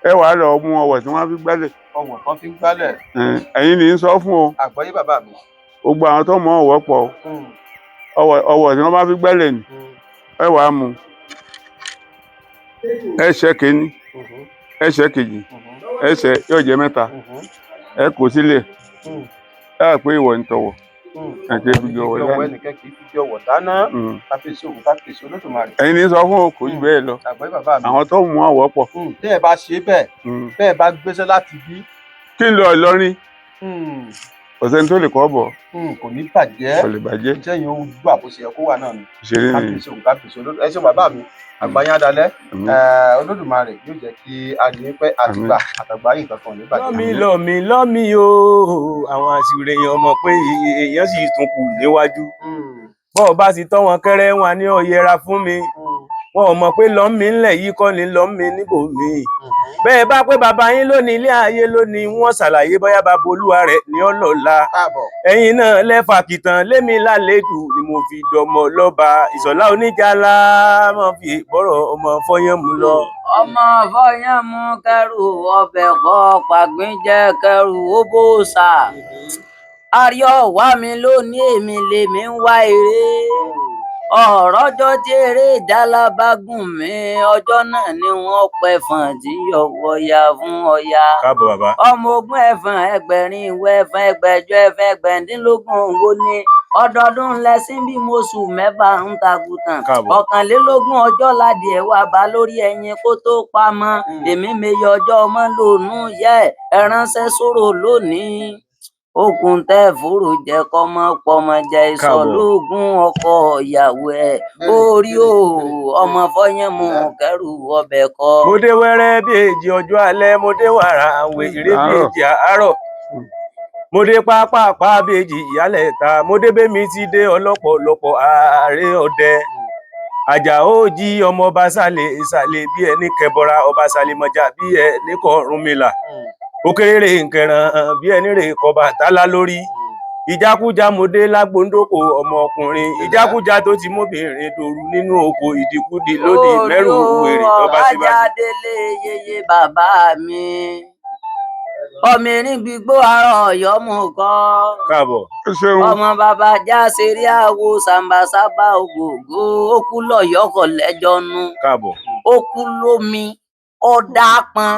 ẹ wàá lọ mú ọwọ́ tí wọ́n fi gbálẹ̀. Ọwọ́ kan fi ń gbálẹ̀. Ẹ̀yin ní í sọ fún o. Àgbọ́yé, bàbá mi. Gbogbo àwọn tó mọ ọwọ́ pọ̀ o. Ọwọ́ tí wọ́n bá fi gbálẹ̀ ni ẹ wàá mú ẹsẹ̀ kìíní, ẹsẹ̀ kejì, ẹsẹ̀ yóò jẹ́ mẹ́ta, ẹ kò sílẹ̀, ẹ wà pé ìwọ ń tọwọ́ àti ebi ọwọ́ ọwọ́ dání. Ẹnìkan kì í fi ọwọ́ dáná. Kábíyèsí òun, kábíyèsí Olódùmarè. Ẹ̀yin ní í sọ fún o, kò jù bẹ́ẹ̀ lọ. Àgbọ́yé, bàbá mi. Àwọn tó mú ọwọ́ pọ̀. Tẹ́ ẹ bá ṣe bẹ́ẹ̀, bẹ́ẹ̀ bá gbéṣẹ́ láti bí. Kí n lọ Ìlọrin. Kò sẹ́ni tó lè kọ́ bọ̀. Kò ní bàjẹ́. Kò lè bàjẹ́. Iṣẹ́ yẹn ó gbà bó ṣe yẹ kó wà náà ni. Ìṣeré ni. Kábíyèsí òun, kábíyèsí olódù. Ẹ ṣeun bàbá mi, àgbáyé adalẹ. Àmín. Olódùmarè yóò jẹ́ kí a rí yín pẹ́, àtìgbà àtàgbà yìí nǹkan kan ò ní bàjẹ́. Lọ́mí lọ́mí lọ́mí o, àwọn àṣìrè èèyàn mọ̀ pé èèyàn sì tún kù níwájú. Bọ́ọ̀ bá sì tọ́ wọn kẹ́rẹ́ wọn ní ó yẹra fún mi. Wọn ò mọ̀ pé lọ́mí ńlẹ̀ yìí kọ́ ni lọ́mí níbòmíì. Bẹ́ẹ̀ bá pé bàbá yín lónìí ilé ayé lónìí, wọ́n ṣàlàyé bóyá bàbá olúwa rẹ̀ ní ọlọ́la. Káàbọ̀. Ẹ̀yin náà lẹ́fà kìtàn lémi lálejò ni mo fi dọmọ lọ́ba. Ìṣọ̀lá oníjàlá máa fi ìbọ̀rọ̀ ọmọ fọyán mu lọ. Ọmọ fọyán mú kẹrù ọbẹ kọ pàgbín jẹ kẹrù ó bó sà àríọ wá mi lónìí, èmi lèmi ń wá eré ọ̀rọ̀jọ́ tí eré ìjálá bá gùn mí, ọjọ́ náà ni wọ́n pẹ̀fọ̀n tí yọ̀wọ̀ ya fún ọya. Káàbọ̀ bàbá. Ọmọ ogún ẹ̀fọ̀n, ẹgbẹ̀rin ìwọ ẹ̀fọ̀n, ẹgbẹ̀jọ ẹ̀fọ̀n, ẹgbẹ̀ndínlógún òwò ni ọdọọdún lẹsìn bí mosù mẹ́fà ń takùtàn. Káàbọ̀. 21 ọjọ́ ládìẹ wà bá lórí ẹyin kó tó pamọ́. Èmi meye ọjọ́ ọmọ lónú yẹ ẹ ránṣẹ́ sọ̀rọ̀ lónìí, okùn tẹ fòrò jẹ kọmọ pọmọ jẹ. Káàbọ̀. Ìsọlógún ọkọ ìyàwó ẹ orí o, ọmọ fọyín mú kẹrù ọbẹ kọ. Mo dé wẹ́rẹ́ bí èjì ọjọ́ alẹ́, mo dé wàrà àwẹ̀ ìrè bí Àárọ̀. èjì àárọ̀, mo dé pápápá bí èjì ìyálẹ̀ ta, mo dé bẹ́mi ti dé ọlọ́pọ̀lọpọ̀ ààrẹ ọdẹ àjàó jí ọmọ ọba sálẹ̀ ìsàlẹ̀ bí ẹni kẹbọra, ọba sálẹ̀ mọjà bí ẹni kọrùnmìlà, òkèrèrè nkẹràn bí ẹni rè kọba tálá lórí. Ìjákújá mo dé lágbóńdókò ọmọkùnrin, ìjákújá tó ti móbìnrin dòru nínú oko, ìdìkudì lódì mẹ́rù wèrè tọba síbájú. Ọ̀bájádélé yeye bàbá mi, ọmọ erin gbígbó arọ Ọ̀yọ́ mú kọ. Káàbọ̀. Ó ṣeun. Ọmọ bàbá já ṣeré àwo sàǹbàṣàbà ògògó, ó kú lọ́yọ̀ọ́ kò lẹ́jọ́ nú. Káàbọ̀. Ó kú lómi ọdà pọn,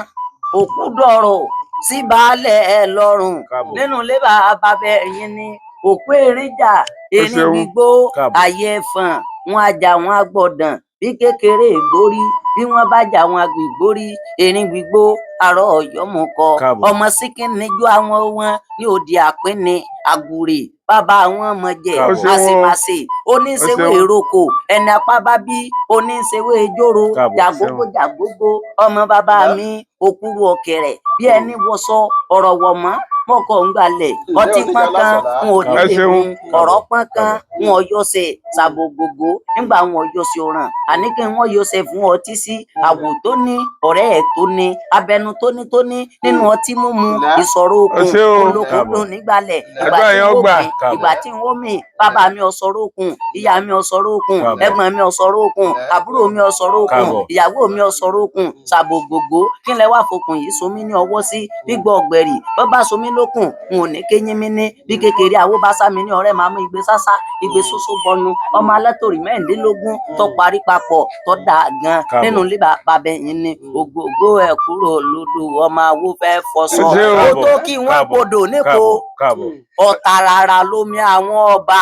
òkú dọ̀rọ̀ sí baálé ẹ lọ́rùn. Káàbọ̀. Nínú ilé bàbá bẹ́ẹ̀ yín ni òkú erin jà, erin ṣeun. gbígbó. Káàbọ̀. Àyè ẹfọ̀n wọn ajá wọn agbọ̀dàn bí kékeré ìgbórí, bí wọn bá jà wọn agbègbórí, erin gbígbó àrọ Ọ̀yọ́ mú kọ. Káàbọ̀. Ọmọ síkín níjọ àwọn wọn ní òde àpínní àgùrè bàbá àwọn ọmọ jẹ. Káàbọ̀. Ó ṣeun o. Àṣemáṣe oníṣèwé Ó ṣeun. ìrókò ẹni apá bá bí oníṣèwé ìjóró. Káàbọ̀. Jàgógó jàgógó ọmọ bàbá mi, òkúrú ọkẹrẹ bí ẹni wọṣọ ọ̀rọ̀ wọmọ mọkọ ń gbalẹ̀ ọtí Ǹlẹ́ pọn kan oníjà. n ò Ẹ nílé ṣeun. mu ọ̀rọ̀ pọn kan n ò yọsẹ ṣàbò gbogbo nígbà wọn yọsẹ ọ̀ràn àní kí wọn yọsẹ fún ọtí sí àwò tó ní ọ̀rẹ́ ẹ̀ tó ní abẹnú tónítóní nínú ọtí mímu. Ǹlẹ́. Ìṣòro Ó okùn ṣé o. olókùn Káàbọ̀. dùn nígbàlẹ̀ ìgbà Àdúrà tí yẹn ó n ó gbà. mì Káàbọ̀. ìgbà tí n ó mì, bàbá mi ọ̀sọ̀rọ̀ okùn, ìyá mi ọ̀sọ̀rọ̀ okùn, Káàbọ̀. ẹ̀gbọ́n mi ọ̀sọ̀rọ̀ okùn, àbúrò mi ọ̀sọ̀rọ̀ okùn, Káàbọ̀. ìyàwó mi ọ̀sọ̀rọ̀ okùn ṣàbò gbogbo. Kí n lẹ wá fokùn yìí somi ní ọwọ́ sí gbígbọ́ ọ̀gbẹ̀rì bọ́ bá somi lókun n ò ní kéyín mi ní bí kékeré àwo bá sá mi ní ọ̀rẹ́ màmú igbe sásá igbe soso bọnu ọmọ alẹ́tòrí 16 tó parí papọ̀ tó dáa gan. Káàbọ̀. Nínú ilé bàbá yín ni ògógó ẹ̀ kúrò lódò ọmọ àwo fẹ́ fọṣọ. Ẹ ṣé o. Ó tó kí wọ́n Káàbọ̀. podò nípo. Káàbọ̀. Káàbọ̀. Ọ̀tàràrà lomi àwọn ọba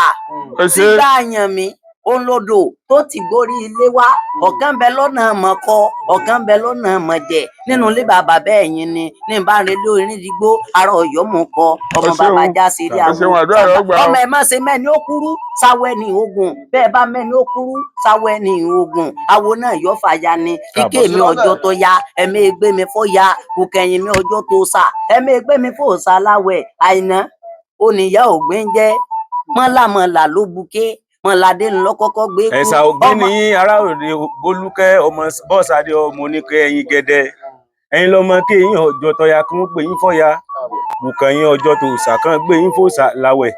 Ẹ ṣé. sígbà yàn mí òun lodò tó ti gorí ilé wá, ọ̀kan bẹ lọ́nà mọ̀kọ, ọ̀kan bẹ lọ́nà mọ̀jẹ̀ nínú ilé bàbá bẹ́ẹ̀ yín ni ní bá ń relé orin dìgbò ara Ọ̀yọ́ mú kọ ọmọ Ẹ ṣeun. bàbá já sí rí Ẹ àwọn ṣeun, àdúrà rẹ ó gbà o. ọmọ ẹ má ṣe mẹ́ni ó kúrú sáwọ́ ẹni ogun, bẹ́ẹ̀ bá mẹ́ni ó kúrú sáwọ́ ẹni ogun, awo náà yọ fàya ni. Ike mi ọjọ́ tó ya ẹ̀mí ẹgbẹ́ mi fọ́ ya kùkẹ̀yìn mi ọjọ́ tó sà ẹ̀mí ẹgbẹ́ mi fò sà láwẹ̀ àìná oníyá ògbín jẹ́ mọ́làmọ́là ló buké mọ́ládé ńlọ kọ́kọ́ gbé kú. Ẹ̀sà ògbín Ọmọ ní ará òde Bólúkẹ́ ọmọ bọ́sàdé ọmọ oníkẹ́ ẹ̀yìn gẹ́dẹ́, ẹ̀yin lọmọ kéyìn ọjọ́ tọ́ya kí wọ́n pè yín fọ́ya bùkàn yín ọjọ́ tó sà kan gbé yín fòsà láwẹ̀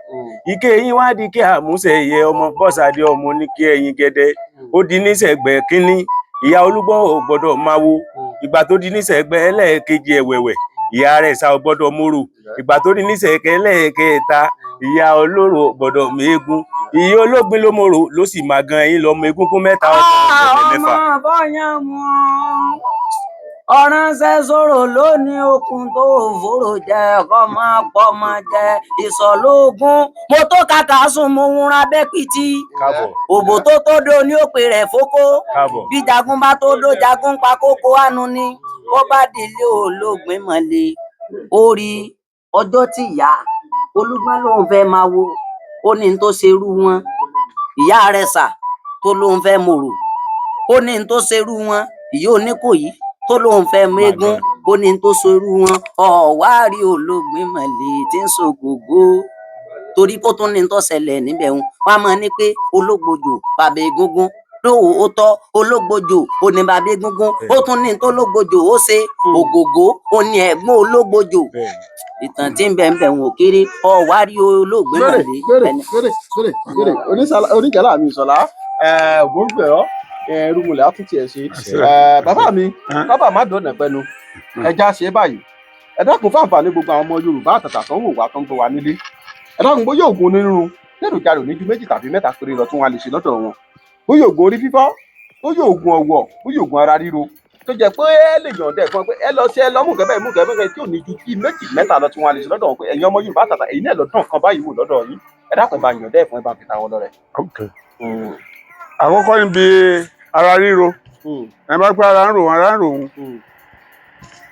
ike yín wá di kí àmúṣe yẹ ọmọ bọ́sàdé ọmọ oníkẹ́ ẹ̀yìn gẹ́dẹ́. Ó di nísẹ̀gbẹ́ kínní, ìyá olúgbọ́n ò gbọ́dọ̀ máa wo. Ìgbà tó di nísẹ̀gbẹ́ ẹlẹ́ẹ̀kejì ẹ̀wẹ̀wẹ̀, ìyá rẹ̀ sá ò gbọ́dọ̀ mórò. Ìgbà tó di nísẹ̀kẹ́ ẹlẹ́ẹ̀kẹta, ìyá olóró ò gbọ́dọ̀ méégún. Ìyá ológbin ló mòrò ló sì máa gan. Ẹ̀yin lọmọ egúngún mẹ́ta ọmọ ọ̀gbẹ̀lẹ̀ mẹ́fà. Ọmọ bọ́yán mu ọ̀ránṣẹ́ sọ̀rọ̀ lónìí, okùn tó fòrò jẹ kọ́mọ pọ́mọ jẹ ìsọ̀lógún mo tó kàkà sùn mo ń ra bẹ́pìtì. Káàbọ̀. Òbò tó tó do ní òpè rẹ̀ fókó. Káàbọ̀. Bí jagun bá tó dó jagun pa kókó àánú ni ó bá délé olóògbé mọ̀lẹ́ orí ọjọ́ tí ìyá Olúgbọ́n lòun fẹ́ máa wo, ó ní n tó ṣerú wọn. Ìyá rẹ̀ sà tó lóun fẹ́ mòrò, ó ní n tó ṣerú wọn. Ìyá Oníkòyí tó lóun fẹ́ mẹ́gún, ó ní n tó ṣerú wọn. Ọ̀wárí olóògbé mọ̀lẹ́ tí ń ṣògògó, torí kó tún ní n tó ṣẹlẹ̀ níbẹ̀ wọn. Wọn á máa ní pé Ológbòjò bàbá egúngún lóòótọ́, Ológbòjò ó ní bàbá egúngún, ó tún ní n tó Ológbòjò ó ṣe ògògó, ó ní ẹ̀gbọ́n Ológbòjò. Ìtàn tí ń bẹ ń bẹ wọn ò kéré. Ọ̀wárí olóògbé gbèrè mọ̀lẹ́ gbèrè ẹni. Gbèrè gbèrè gbèrè oníjàlá mi ìsọ̀lá ògbóngbèrọ rúmulẹ̀ àtúntì ẹ̀ ṣe. Bàbá mi kábà má dọ̀nà pẹ́nu ẹja ṣe báyìí. Ẹ dákun, fáǹfààní gbogbo àwọn ọmọ Yorùbá àtàtà tó ń wò wá, tó ń gbọ́ wá nílé, ẹ dákun, bóyá oògùn onírúurú léròjà rò ní ju méjì tàbí mẹ́ta péré lọ tí wọ́n á lè ṣe lọ́dọ̀ wọn, bóyá oògùn orí fífọ́, bóyá oògùn ọ̀wọ̀, bóyá oògùn ara ríro, tó jẹ́ pé ẹ lè yọ̀ǹda ẹ̀ fún ẹ pé ẹ lọ sí ẹ lọ mú nǹkan bẹ́ẹ̀, mú nǹkan bẹ́ẹ̀ tí ò ní ju bíi méjì mẹ́ta lọ tí wọ́n á lè ṣe lọ́dọ̀ wọn, pé ẹ̀yin ọmọ Yorùbá àtàtà, èyí náà lọ dán kan báyìí wò lọ́dọ̀ yín. Ẹ dákun, ẹ bá yọ̀ǹda ẹ̀ fún ẹ, bá fi ta wọn lọ́rẹ. Àkọ́kọ́ níbi ara ríro, ẹ bá pẹ́ ara ń rò wọn, ara ń rò wọn,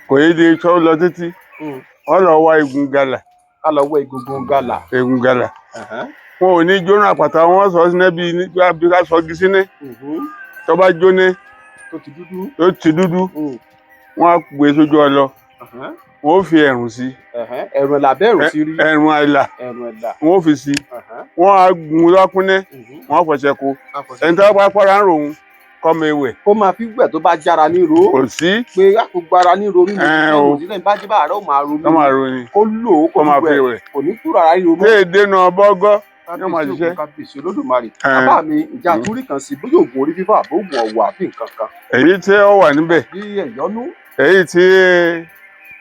kò yé di tó lọ títí, wọ́n lọ wá egun gàlà. Ká lọ wọ egungun gàlà. Egun gàlà, wọn ò ní jóná àpáta, wọn sọ sínú bí bí ká sọ igi sínú, tó bá jóná tó ti dúdú. Tó ti dúdú, wọn á gbé sójú ọlọ, wọn ó fi ẹ̀rùn sí. Ẹ̀rùn ẹ̀là bẹ́ẹ̀rùn sí rí. Ẹ̀rùn àìlà. Ẹ̀rùn ẹ̀là. Wọn ó fi sí, wọn á gun lọ́kúnná, wọn á fọṣẹ ko. Ẹni tó bá pàrọ̀ ń rò wọn kọ́ mi wẹ̀. Kó máa fi wẹ̀ tó bá jára ní ro. Kò sí. Pé àkógbó ara ní ro mímu Ẹ̀ o. sílẹ̀ bá jí bá àárọ̀ máa ro kọ́ máa mímu ro ni. Kó lò ó, kó kó máa fi fi wẹ̀, wẹ̀. Kò ní kúrò ara ríro mọ́. Tí èdè náà bọ́gọ́ yóò máa Kábíyèsí ṣiṣẹ́. Ògún, kábíyèsí Olódùmarè. Bàbá mi, ìjà àtúrí kan sí, bóyá oògùn orí fífọ́ àbó oògùn ọ̀wọ̀ àbí nǹkan kan. Èyí tí ó wà níbẹ̀, bí ẹ̀yọ́nú. Èyí tí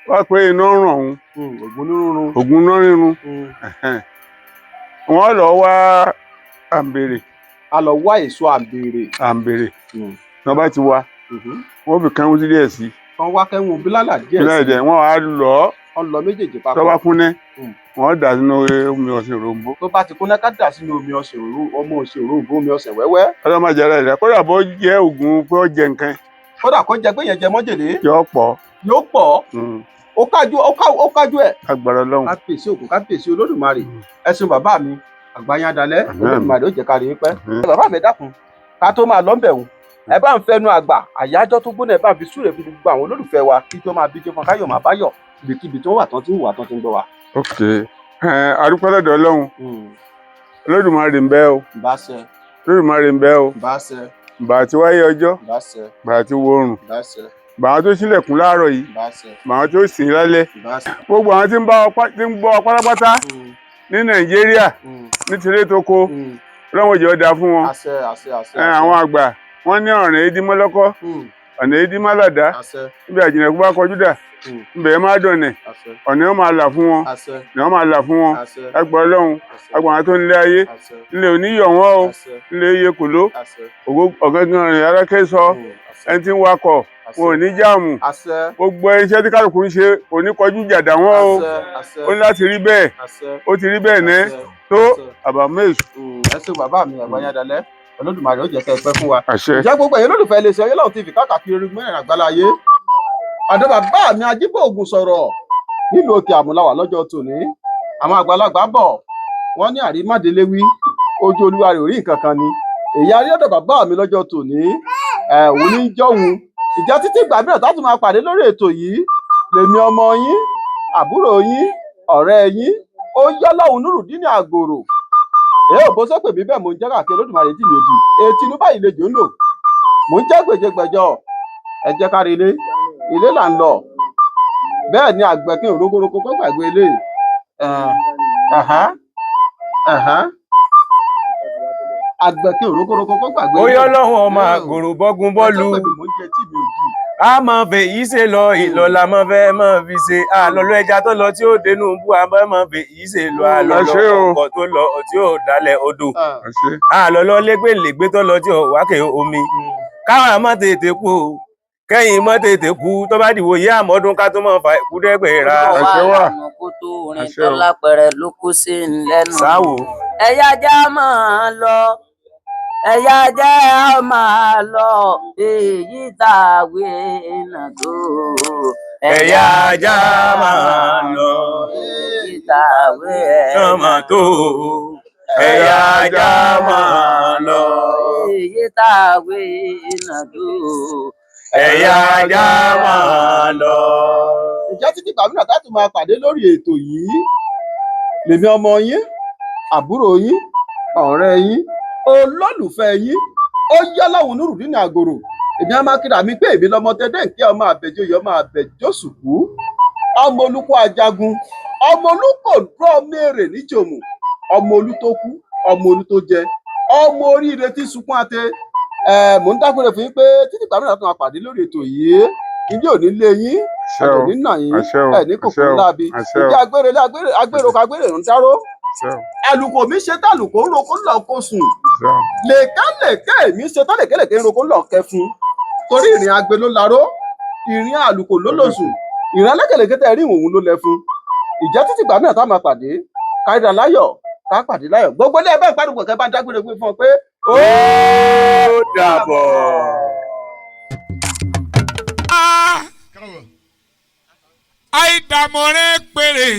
wọ́n pé iná ń ràn òun, Oògùn onírúurú. Ògùn iná rírun, wọ́n lọ wá àǹbèrè. A lọ wá èso àǹbèrè. Àǹbèrè tí wọ́n bá ti wá, wọ́n fi kánwó sí díẹ̀ sí. Kan wá kẹ́hún bílálà díẹ̀ sílẹ̀ sí. Díẹ̀ wọ́n á lọ. Kan lọ méjèèjì tó papọ̀. Bá kúnná, wọ́n dà sínú omi ọ̀sìn òrombo. Tó bá ti kúnná, ká dà sínú omi ọsàn òru ọmọ ọsàn òrombo, omi ọsàn wẹ́wẹ́. Ọlọ́mọ jẹ́rẹ́ rẹ̀, kódà bó jẹ́ ògùn pé ó jẹ nǹkan. Kódà kó jẹ pé yẹn jẹ mọ́jèlé. Yọ pọ̀. Yóò pọ̀, ó kájú ó kájú ẹ̀. Agbára Ọlọ́run. Kábíyèsí Ògún, kábíyèsí Olódùmarè, ẹ ṣeun bàbá mi, àgbáyé adalẹ. Àmín. Olódùmarè ó jẹ́ ká rí yín pẹ́. Bàbá mi, dákun, ká tó máa lọ́nbẹ̀ òun, ẹ bá ń fẹnu àgbà àyájọ́ tó gbóná, ẹ bá ń fi súre fún gbogbo àwọn olólùfẹ́ wa, kí tó máa bíjó fún káyọ̀ máa báyọ̀ ibikíbi tó wà tán tí ń wà tán tí ń gbọ́ wa. Ok, adúpẹ́ lọ́dọ̀ Ọlọ́run. Olódùmarè ń bẹ o. Bá ṣe. Olódùmarè ń bẹ o. Bá ṣe. Bàá ti wáyé ọjọ́, Bá ṣe. bàá ti wọrùn, Bá ṣe. bàá tó ṣílẹ̀kùn láàárọ̀ yìí, Bá ṣe. bàá tó sìn lálẹ́, Bá ṣe. gbogbo àwọn tí ń bá ọ tí ń gbọ́ ọ pátápátá ní Nàìjíríà, ní tilé tó kó, Ọlọ́run jẹ́ ó dáa fún wọn. Àṣẹ, àṣẹ, àṣẹ. Àwọn àgbà wọ́n ní ọ̀rìn edímọ́lọ́kọ́, ọ̀nà edímọ́lọ́dá, Àṣẹ. níbi àjìnàkú bá kọjú dà, ibẹ̀ má dọ̀nẹ̀. Ọ̀nà yóò máa là fún wọn, Àṣẹ. ọ̀nà yóò máa là fún wọn. Àṣẹ. Ẹgbẹ́ Ọlọ́run, Àṣẹ. ẹgbẹ́ àwọn tó ń lé ayé, Àṣẹ. ilé oníyọ̀ wọn o, Àṣẹ. ilé iye kòló, Àṣẹ. ọ̀gángan rìn arákẹ́ sọ, ẹni tí ń wakọ̀ wọn ò ní jáàmù. Àṣẹ. Gbogbo iṣẹ́ tí kálukú ń ṣe kò ní kọjú ìjàdá wọn o. Àṣẹ, àṣẹ. Ó ní láti rí bẹ́ẹ̀. Àṣẹ. Ó ti rí bẹ́ẹ̀ ní Àṣẹ. tó Àṣẹ. àbámẹ́sù. Ẹ ṣeun bàbá mi, àgbáyé adalẹ, Olódùmarè ó jẹ́ kẹ́ ẹ pẹ́ fún wa. Àṣẹ. Ǹjẹ́ gbogbo ẹ̀yin olólùfẹ́ iléeṣẹ́ Ayéláhùn TV káàkiri orí mẹ́rin àgbáláyé, ọ̀dọ̀ bàbá mi Ajíbóògùn sọ̀rọ̀ nílùú Òkè Àmúláwà lọ́jọ́ tòní. Àwọn àgbàlagbà bọ̀, wọ́n ní àrímádélé wí ojú olúwa rẹ̀ ò rí nǹkan kan ni èyí arí ọ̀dọ̀ bàbá mi lọ́jọ́ tòní ẹ̀ òun ní jọ́hun. Ìjẹ́ títí ìgbà mìíràn tá a tún máa pàdé lórí ètò yìí, lèmi ọmọ yín, àbúrò yín, ọ̀rẹ́ yín, ó yọ́ lọ́hùn Nurudeen Àgòrò èyí ò bó sọ́pè mí bẹ́ẹ̀. Mò ń jẹ́ káàkiri Olódùmarè tí mi ò dì etí inú báyìí lè jò ń lò, mò ń jẹ́ gbèjègbèjọ. Ẹ jẹ́ ká rí ilé, ilé là ń lọ. Bẹ́ẹ̀ ni àgbẹ̀ kí n rógórógó kó gbàgbé ilé. Ẹ̀hán. Àgbẹ̀ kí n rógórógó kó gbàgbé Ó ilé. yọ lọ́hùn ọmọ àgòrò bọ́gun bọ́ọ̀lù. Ẹ sọ pé mi mò ń jẹ tí mi ò dì. A máa fè yí ṣe lọ, ìlọlá máa fẹ́ máa fi ṣe àlọ́lọ́ ẹja tó lọ tí ó dénú bú, a máa fè yí ṣe lọ àlọ́lọ́ Àṣẹ o. ọkọ̀ tó lọ tí ó dálẹ̀ odò, Àṣẹ. àlọ́lọ́ lẹ́gbẹ̀lẹ́gbẹ́ tó lọ tí ó wákè omi. Káwọn má tètè kú o, kẹ́yìn má tètè kú, tó bá dìwò yí àmọ́dún ká tó máa fa ìkúdẹ́gbẹ̀ra. Àṣẹ wà. Kó tó orin Àṣẹ o. tó lápẹẹrẹ ló kó sí ń lẹ́nu. Sáwò. Ẹ̀yà ajá máa lọ, ẹ̀yà ajá máa lọ, èyí tàwé náà tó. Ẹ̀yà ajá máa lọ. Èyí tàwé. wé ẹ̀ Náà mà tó ẹ̀yà ajá máa lọ. Èyí tá a wé náà tó. Ẹ̀yà ajá máa lọ. Ǹjẹ́ títí ìgbà mìíràn tá a tún máa pàdé lórí ètò yìí, lèmi ọmọ yín, àbúrò yín, ọ̀rẹ́ yín, olólùfẹ́ yín, ó yá láwọn Nurudeen Àgòrò, èmi á máa kíra mi pé èmi lọmọ tẹdẹ nkẹ, ọmọ àbẹjọyè, ọmọ àbẹjọsùkú, ọmọ olùkọ ajagun, ọmọ olùkọ dúró, ọmọ èrè níjòmù, ọmọ olú tó kú, ọmọ olú tó jẹ, ọmọ oríire tí sunkún àtẹ. Ẹ mò ń dágbére fún yín pé títí ìgbà mìíràn tá a tún máa pàdé lórí ètò yìí, ilé ò ní lé yín, Àṣẹ o. àjò ní nà yín, Àṣẹ o. ẹ ní kòkòrò Àṣẹ o. láabi. Àṣẹ o. Ìdí agbére lé agbére, agbére oko, agbére ń dáró. Àṣẹ o. Àlùkò mi ṣe tàlùkò ń roko lọ kó sùn. Àṣẹ o. Lèkálèké mi ṣe tálèkélèké ń roko lọ kẹfun, torí ìrìn agbe ló laró, ìrìn àlùkò ló lòsùn, ìrìn alékèlékè tẹ rí òun ló lẹfun. Ìjẹ́ títí ìgbà mìíràn tá a máa pàdé, káríra láyọ̀, ká pàdé láyọ̀. Gbogbo ilé ẹbẹ ìpàdé kẹ bá ń dágbére fún ọ pé ó Ó dàbọ̀. Àìdàmọ̀rẹ́ péré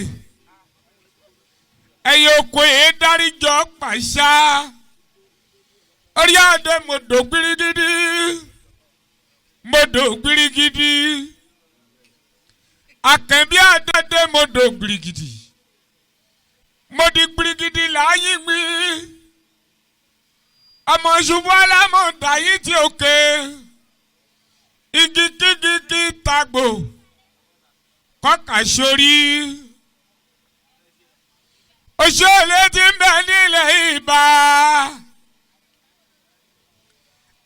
ẹ̀yẹ oko yìí dáríjọ pàṣà orí adé mọ̀dọ̀ gbirigidi, mọ̀dọ̀ gbirigidi, àkànbí adé mọ̀dọ̀ gbirigidi, mọ̀dí gbirigidi láàyè gbé ọmọ ṣubú alámọ̀dá yìí ti òkè igi kígi kí tagbò kọ́kà sórí. Òṣèlú ti ń bẹ nílẹ̀ ìbá.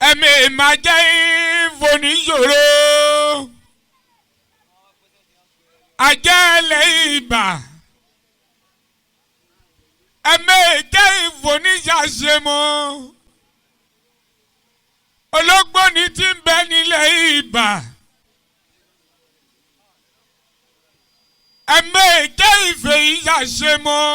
Ẹ̀mí ìmàjẹ́ ìfòníṣòro. Àjẹ́ ilẹ̀ ìbá. Ẹ̀mí ìjẹ́ ìfòníṣàṣemọ́. Ológbòní ti ń bẹ nílẹ̀ ìbá. Ẹ̀mí jẹ́ ìfẹ́ ìyàṣemọ́.